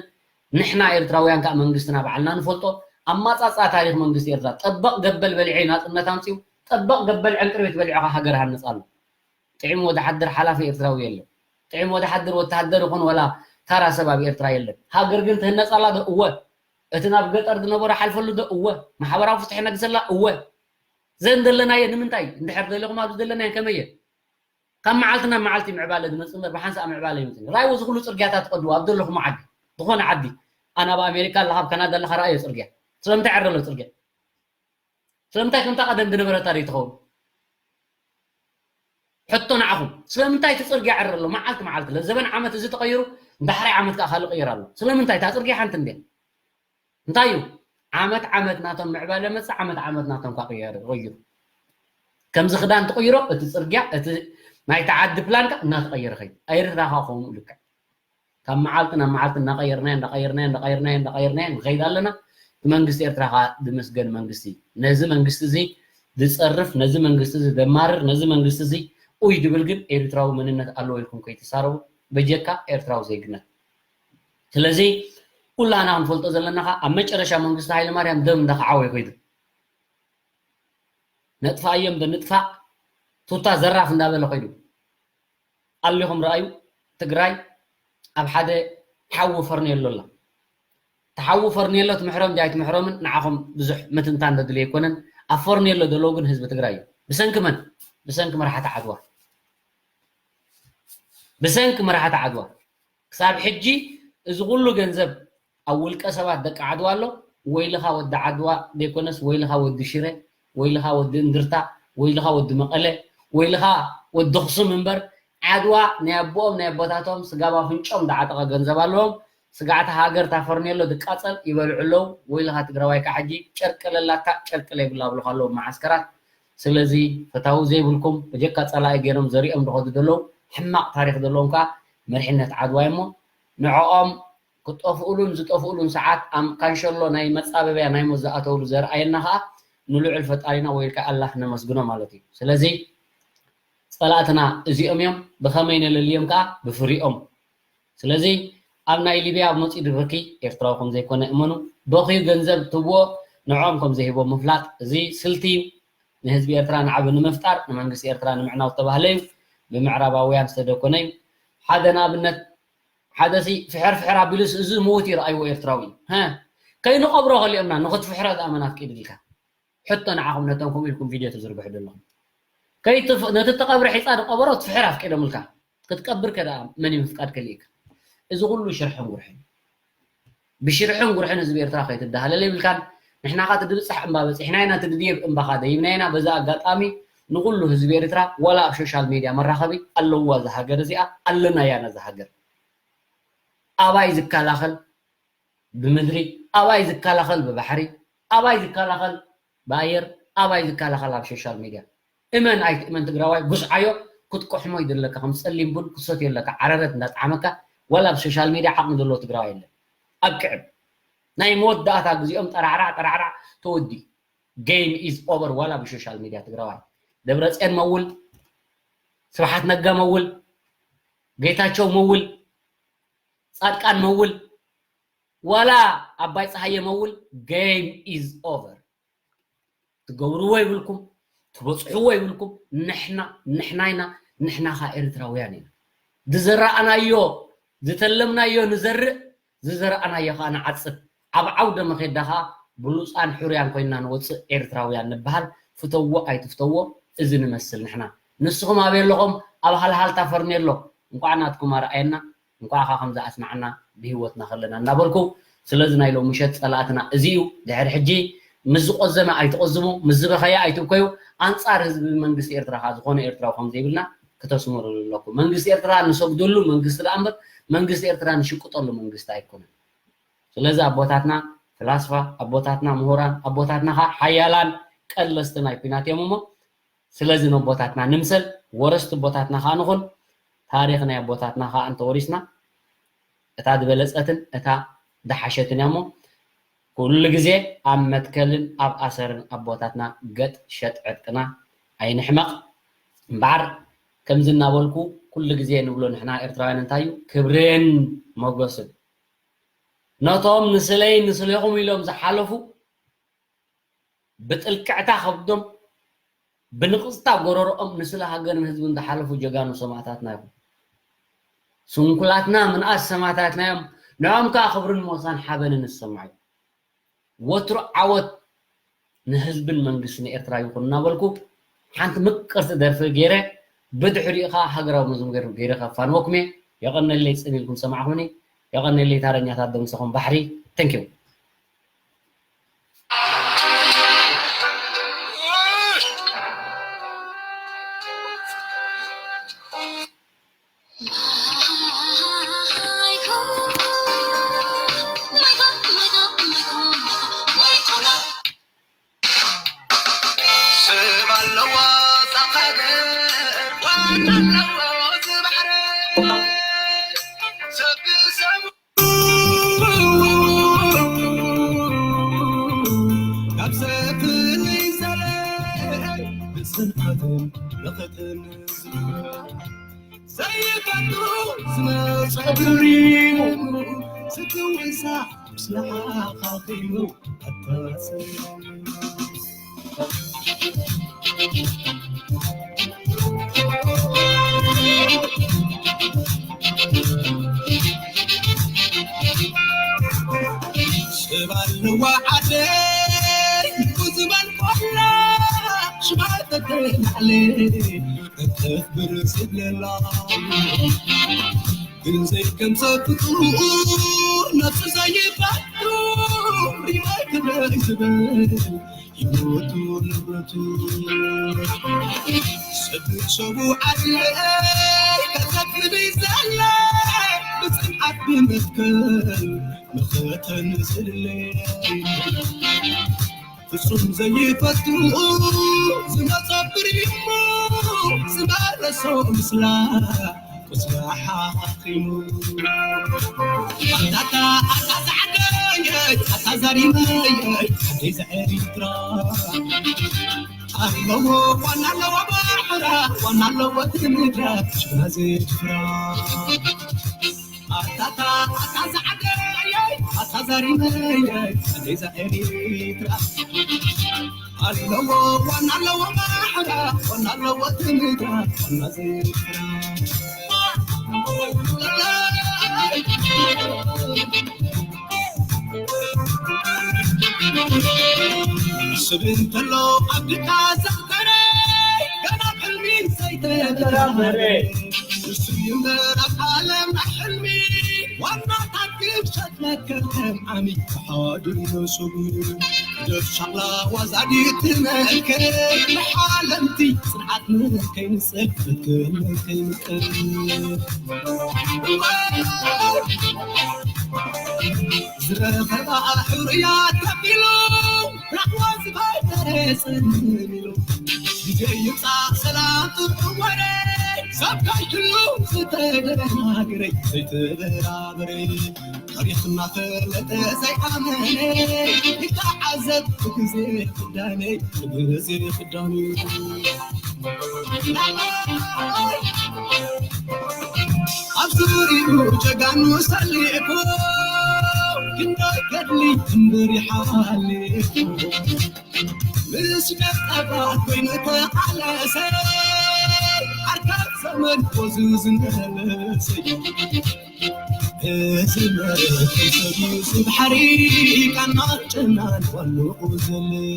ንሕና ኤርትራውያን ከዓ መንግስትና ባዕልና ንፈልጦ። ኣማፃፅኣ ታሪክ መንግስቲ ኤርትራ ጠበቕ ገበል በሊዐ ናፅነት ኣምፅኡ፣ ጠበቕ ገበል ዕንቅርቢት በሊዑ ከዓ ሃገር ሃንፅ ኣሎ። ጥዒም ወደሓድር ሓላፊ ኤርትራዊ የለን። ጥዒም ወደሓድር ወተሃደር ይኹን ወላ ታራ ሰብ ኣብ ኤርትራ የለን። ሃገር ግን ትህነፅ ኣላ ዶ? እወ። እቲ ናብ ገጠር ዝነበረ ሓልፈሉ ዶ? እወ። ማሕበራዊ ፍትሒ ነግሰላ? እወ። ዘን ዘለናየ ንምንታይ? እንድሕር ደለኹም ኣብዚ ዘለናየ ከመየ? ካብ መዓልቲ ናብ መዓልቲ ምዕባለ ዝመፅእ እምበር ብሓንሳእ ምዕባለ ይመፅእ። ራይዎ እዚ ኩሉ ፅርግያታት ትቐድዎ ኣብ ዘለኹም ዓዲ ዝኾነ ዓዲ ኣነ ኣብ ኣሜሪካ ኣለኻ ኣብ ካናዳ ኣለኻ ረኣዮ ፅርግያ ስለምንታይ ዕረ ኣሎ ፅርግያ? ስለምንታይ ከምታ ቀደም ዝነበረታ ዘይትኸውን? ሕቶ ንዓኹም ስለምንታይ እቲ ፅርግያ ዕረ ኣሎ መዓልቲ መዓልቲ ለዘበን ዓመት እዚ ተቐይሩ ዳሕራይ ዓመት ከዓ ካልእ ቅይር ኣሎ ስለምንታይ እታ ፅርግያ ሓንቲ እንድያ እንታይ እዩ ዓመት ዓመት ናቶም ምዕባለ መፅእ ዓመት ዓመት ናቶም ከዓ ቅይሩ ከምዚ ክዳን ትቕይሮ እቲ ፅርግያ እቲ ናይቲ ዓዲ ፕላን ከዓ እናተቐየረ ከይዱ ኣይርዳኻ ከምኡ ልክዕ ካብ መዓልቲ ናብ መዓልቲ እናቐየርናዮ እንዳቐየርናዮ እንዳቐየርናዮ እንዳቐየርናዮ ንኸይድ ኣለና። እቲ መንግስቲ ኤርትራ ከዓ ዝመስገን መንግስቲ እዩ። ነዚ መንግስቲ እዚ ዝፀርፍ፣ ነዚ መንግስቲ እዚ ዘማርር፣ ነዚ መንግስቲ እዚ ኡይ ዝብል ግን ኤርትራዊ መንነት ኣለዎ ኢልኩም ከይትሳረቡ በጀካ ኤርትራዊ ዜግነት። ስለዚ ኩላና ክንፈልጦ ዘለና ከዓ ኣብ መጨረሻ መንግስቲ ሃይለማርያም ደም እንዳኸዓወ ይኸይዱ። ነጥፋዮም ዶ ንጥፋእ ቱታ ዘራፍ እንዳበለ ኸይዱ። ኣሊኹም ረኣዩ ትግራይ ኣብ ሓደ ሓዊ ፈርኔሎ ኣላ። ተሓዊ ፈርኔሎ ትምሕሮም ጃይ ትምሕሮምን ንዓኹም ብዙሕ ምትንታን ዘድልዮ ኣይኮነን። ኣብ ፈርኔሎ ዘለዉ ግን ህዝቢ ትግራይ እዩ። ብሰንኪ መን? ብሰንኪ መራሕቲ ዓድዋ። ብሰንኪ መራሕቲ ዓድዋ ክሳብ ሕጂ እዚ ኩሉ ገንዘብ ኣብ ውልቀ ሰባት ደቂ ዓድዋ ኣሎ። ወይልኻ ወዲ ዓድዋ ዘይኮነስ ወይልኻ ወዲ ሽረ፣ ወይልኻ ወዲ እንድርታ፣ ወይልኻ ወዲ መቐለ፣ ወይልኻ ወዲ ኣኽሱም እምበር ዓድዋ ናይ ኣቦኦም ናይ ኣቦታቶም ስጋብ ኣፍንጮም ዝዓጠቐ ገንዘብ ኣለዎም። ስጋዕቲ ሃገር፣ እታ ፈርኔሎ ድቃጸል ይበልዑ ኣለዉ። ወይልኻ ትግራዋይ፣ ከዓ ሕጂ ጨርቂ ለላታ ጨርቂ ለይብላ ኣብሉኻ ኣለዉ መዓስከራት። ስለዚ ፈታዊ ዘይብልኩም፣ በጀካ ጸላኢ ገይሮም ዘሪኦም ዝኸዱ ዘለዉ ሕማቕ ታሪኽ ዘለዎም ከዓ መሪሕነት ዓድዋ እሞ ንዕኦም ክጠፍኡሉን ዝጠፍኡሉን ሰዓት ኣብ ካንሸሎ ናይ መጻበብያ ናይ ሞት ዝኣተውሉ ዘርኣየና ከዓ ንልዑል ፈጣሪና ወይ ከዓ ኣላህ ነመስግኖ ማለት እዩ። ስለዚ ጸላእትና እዚኦም እዮም። ብኸመይ ነለልዮም ከዓ? ብፍሪኦም። ስለዚ ኣብ ናይ ሊብያ ኣብ መጺኡ ድበኪ ኤርትራዊ ከም ዘይኮነ እመኑ። በኽዩ ገንዘብ ትብዎ ንዕኦም ከም ዘይህቦም ምፍላጥ፣ እዚ ስልቲ እዩ። ንህዝቢ ኤርትራ ንዓቢ ንምፍጣር፣ ንመንግስቲ ኤርትራ ንምዕናው ዝተባህለ እዩ። ብምዕራባውያን ዝተደኮነ እዩ። ሓደ ንኣብነት፣ ሓደ ሲ ፍሕር ፍሕር ኣቢሉስ እዚ ምዉት ይረኣይዎ ኤርትራዊ። ሀ፣ ከይንቐብሮ ከሊኦምና፣ ንኽትፍሕሮ ዝኣመን ኣፍቂድልካ። ሕቶ ንዓኹም ነቶም ከምኡ ኢልኩም ቪድዮ ትዝርግሑ ዘለኹም። ከይትፍ-፣ ነቲ እተቐብረ ሒጻ ዝቐበሮ ትፍሕር ኣፍቂዶምልካ። ክትቀብር ከ ደኣ መን እዩ ምፍቃድ ከሊእካ? እዚ ኩሉ ሽርሕን ጉርሕን እዩ። ብሽርሕን ጉርሕን ህዝቢ ኤርትራ ከይትደሃለል የብልካን። ንሕና ኸ እቲ ድብጻሕ እምባ በጺሕና ኢና፣ እቲ ድድየብ እምባ ኸ ደይብና ኢና። በዚ ኣጋጣሚ ንኹሉ ህዝቢ ኤርትራ፣ ዋላ ኣብ ሶሻል ሜድያ መራኸቢ ኣለዋ እዛ ሃገር እዚኣ፣ ኣለናያ ነዛ ሃገር። ኣባይ ዝከላኸል ብምድሪ፣ ኣባይ ዝከላኸል ብባሕሪ፣ ኣባይ ዝከላኸል ብኣየር፣ ኣባይ ዝከላኸል ኣብ ሶሻል ሜድያ። እመን ኣይትእመን ትግራዋይ፣ ጉስዓዮ ክትቆሕሞ ይደለካ፣ ከም ጸሊም ቡን ክትሰትዮ ኣለካ፣ ዓረረት እንዳጠዓመካ፣ ዋላ ኣብ ሶሻል ሜድያ ዓቕሚ ዘለዎ ትግራዋይ የለን። ኣብቅዕም። ናይ መወዳእታ ግዜኦም ጠራዕራዕ፣ ጠራዕራዕ ተወዲኡ። Game is over ዋላ ብሶሻል ሜድያ ትግራዋይ። ደብረጽዮን መውል፣ ስብሓት ነጋ መውል፣ ጌታቸው መውል፣ ጻድቃን መውል፣ ዋላ ኣባይ ፀሃየ መውል፣ game is over። ትገብርዎ ይብልኩም፣ ትበፅሕዎ ይብልኩም። ንሕና፣ ንሕና ኢና፣ ንሕና ኸዓ ኤርትራውያን ኢና። ዝዘራእናዮ፣ ዝተለምናዮ ንዘርእ፣ ዝዘራእናዮ ኸዓ ንዓፅድ። ኣብ ዓውደ መኼዳ ኸዓ ብሉፃን ሕሩያን ኮይንና ንወፅእ ኤርትራውያን ንበሃል። ፍተዎ ኣይትፍተዎ፣ እዚ ንመስል ንሕና። ንስኹም ኣበይ ኣለኹም? ኣብ ሃልሃልታ ፈርኔሎ። እንኳዕ ናትኩም ኣርኣየና። እንኳዕ ኸዓ ከምዚ ኣስማዕና ብህይወትና ከለና እናበልኩ፣ ስለዚ ናይ ሎሚ ምሸት ጸላእትና እዚ እዩ። ድሕሪ ሕጂ ምስ ዝቆዘመ ኣይትቆዝሙ፣ ምስ ዝበኸየ ኣይትብከዩ። ኣንጻር ህዝቢ መንግስቲ ኤርትራ ኸዓ ዝኾነ ኤርትራዊ ከም ዘይብልና ክተስምሩሉ ኣለኩም። መንግስቲ ኤርትራ ንሰግደሉ መንግስቲ ደኣ እምበር መንግስቲ ኤርትራ ንሽቅጠሉ መንግስቲ ኣይኮነን። ስለዚ ኣቦታትና ፍላስፋ፣ ኣቦታትና ምሁራን፣ ኣቦታትና ኸዓ ሓያላን ቀለስቲ ናይ ኲናት እዮም እሞ ስለዚ ነቦታትና ንምሰል፣ ወረስቲ ኣቦታትና ኸዓ ንኹን። ታሪኽ ናይ ኣቦታትና ኸዓ እንተወሪስና፣ እታ ዝበለጸትን እታ ዝሓሸትን እያ እሞ፣ ኩሉ ግዜ ኣብ መትከልን ኣብ ኣሰርን ኣቦታትና ገጥ ሸጥ ዕጥቅና ኣይንሕመቕ። እምበኣር፣ ከምዚ እናበልኩ ኩሉ ግዜ ንብሎ ንሕና ኤርትራውያን እንታይ እዩ? ክብርን ሞገስን ነቶም ንስለይ ንስሌኹም ኢሎም ዝሓለፉ፣ ብጥልቅዕታ ከብዶም፣ ብንቕጽታ ጎረሮኦም ንስለ ሃገርን ህዝብን ዝሓለፉ ጀጋኑ ሰማእታትና ይኹኑ። ስንኩላትና ምንኣስ ሰማእታትና እዮም። ንዕኦም ከኣ ክብርን ሞሳን ሓበንን ንሰማዕ እዩ። ወትሩ ዓወት ንህዝብን መንግስትን ኤርትራ ይኹን እናበልኩ፣ ሓንቲ ምቅርቲ ደርፊ ገይረ፣ ብድሕሪኡ ኸዓ ሃገራዊ መዝሙር ገይሩ፣ ገይረ ከፋንወኩም እየ። የቐነለይ ጽን ኢልኩም ሰማዕኹኒ። የቐነለይ ታረኛታት ደምሰኹም ባሕሪ። Thank you። ጽንዓት ብምትከል መኸተን ዝልለይ ፍጹም ዘይፈቱ ዝመጸ ብሪሞ ዝመለሶ ምስላ ቁስላ ሓኺሙ ኣታታ ኣታ ዛዕደየይ ኣታ ዛሪመየይ ኣደይ ዘኤሪትራ ኣለዎ ዋና ኣለዎ ባሕራ ዋና ኣለዎ ትምድራ ሽግና ዘይትፍራ ኣታታ ኣታ ዛዕደየይ ኣታ ዛሪመየይ ኣደይ ዘኤሪትራ ኣለዎ ዋና ኣለዎ ባሕራ ዋና ኣለዎ ትምድራ ዋና ዘይትፍራ ስብ እንተሎ ኣብ ድካ ዘኽበረ ገና ሕልሚ ዘይተተራበረ ንሱ ይንበር ኣብ ዓለምና ሕልሚ ዋናታት ግብሸት መከተም ዓሚ ተሓዋዱ ነሱብ ደብ ሻቕላ ዋዛዲት መከ ንሓለምቲ ጽንዓት መከይንጽል መከ መከይንጽል ዝረኸባ ሕሩያት ከፊሉ ራሕዋ ዝፈጠረ ጽልም ኢሉ ግዜ ይምጻእ ሰላም ጥዑም ወረ ሰብ ካይትሉ ዝተደናግረ ዘይተበራበረ ታሪኽ እናፈለጠ ዘይኣመነ ይተዓዘብ ብግዜ ክዳነይ ብግዜ ክዳነይ ኣብ ዙሪኡ ጀጋኑ ሰሊዕኩ ክንደይ ገድሊ እምበር ይሓልፉ ምስ ደቀባት ኮይኑ ተቓለሰ ኣርካብ ዘመን ወዙ ዝመለሰ እዚ መሬት ሰብዩ ስብ ሓሪቃና ጨናን ዋንኡ ዘለይ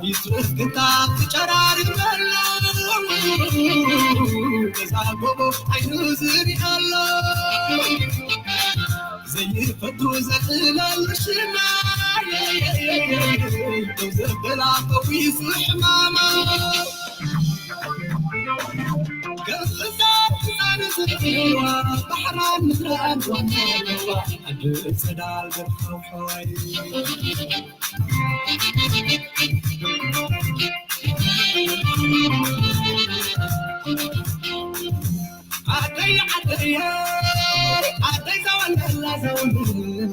ይትረፍ ክታብ ትጨራርመሉ ገዛ ጎቦ ዓይኑ ዝሪኣሎ ዘይፈቱ ዘጥለሉ ሽማ ዘበላ ፈዊሱ ሕማማ ከፍዛብ ክሳን ዝዋ ባሕራን ምድራን ዋናዋ ዓዲ ጸዳል ገርፋው ሓዋይ ዓደይ ዓደይ ዓደይ ዘወንደላ ዘወንደላ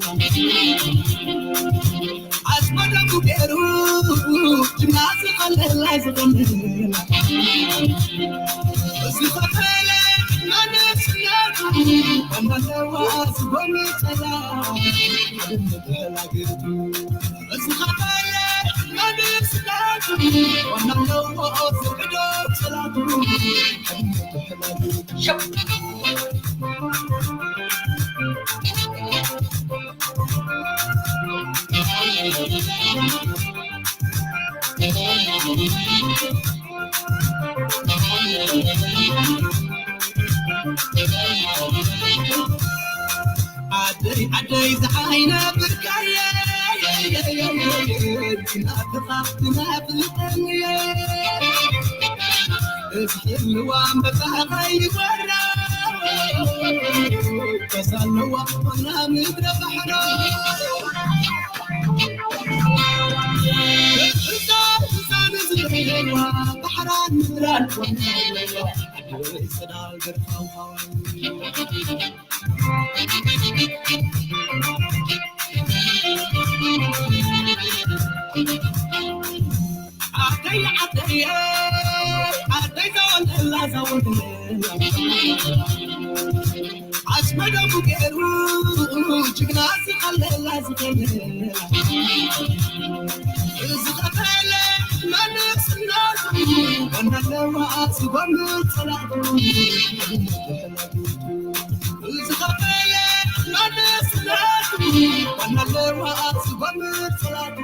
ኣስመደሙ ገይሩ ጅና ዝቐለላ ዝቐለላ ዝኸፈለ መንስነቱ እናተዋ ዝጎኑ ጸላ ሓድነት ተላግቱ ዝኸፈለ መንስነቱ ዋና ኣለዎ ዝሕዶ ጸላቱ ሓድነት ተላግቱ ዓደይ ዓደይ ዝዓይነ ብርካየ ናፍኻ ትናፍቀኒ እዝሕልዋ መጣኸይ ወራ ተሳለዋ ዋና ምድረ ባሕሮ እዛ እዛን ዝለዋ ባሕራን ምድራን ዋና ለዋ ዓደይ ጽዳል ገርፋው ሃዋይ ዓደይ ዓደይ ዓደይ ዘወንደላ ዘወንደላ ኣስመደሙ ገይሩ ጅግና ዝቐለላ ዝቐለላ ዝኸፈለ መንስነቱ ዋና ለዋ ዝጎኑ ጸላቱ ዝኸፈለ መንስነቱ ዋና ለዋ ዝጎኑ ጸላቱ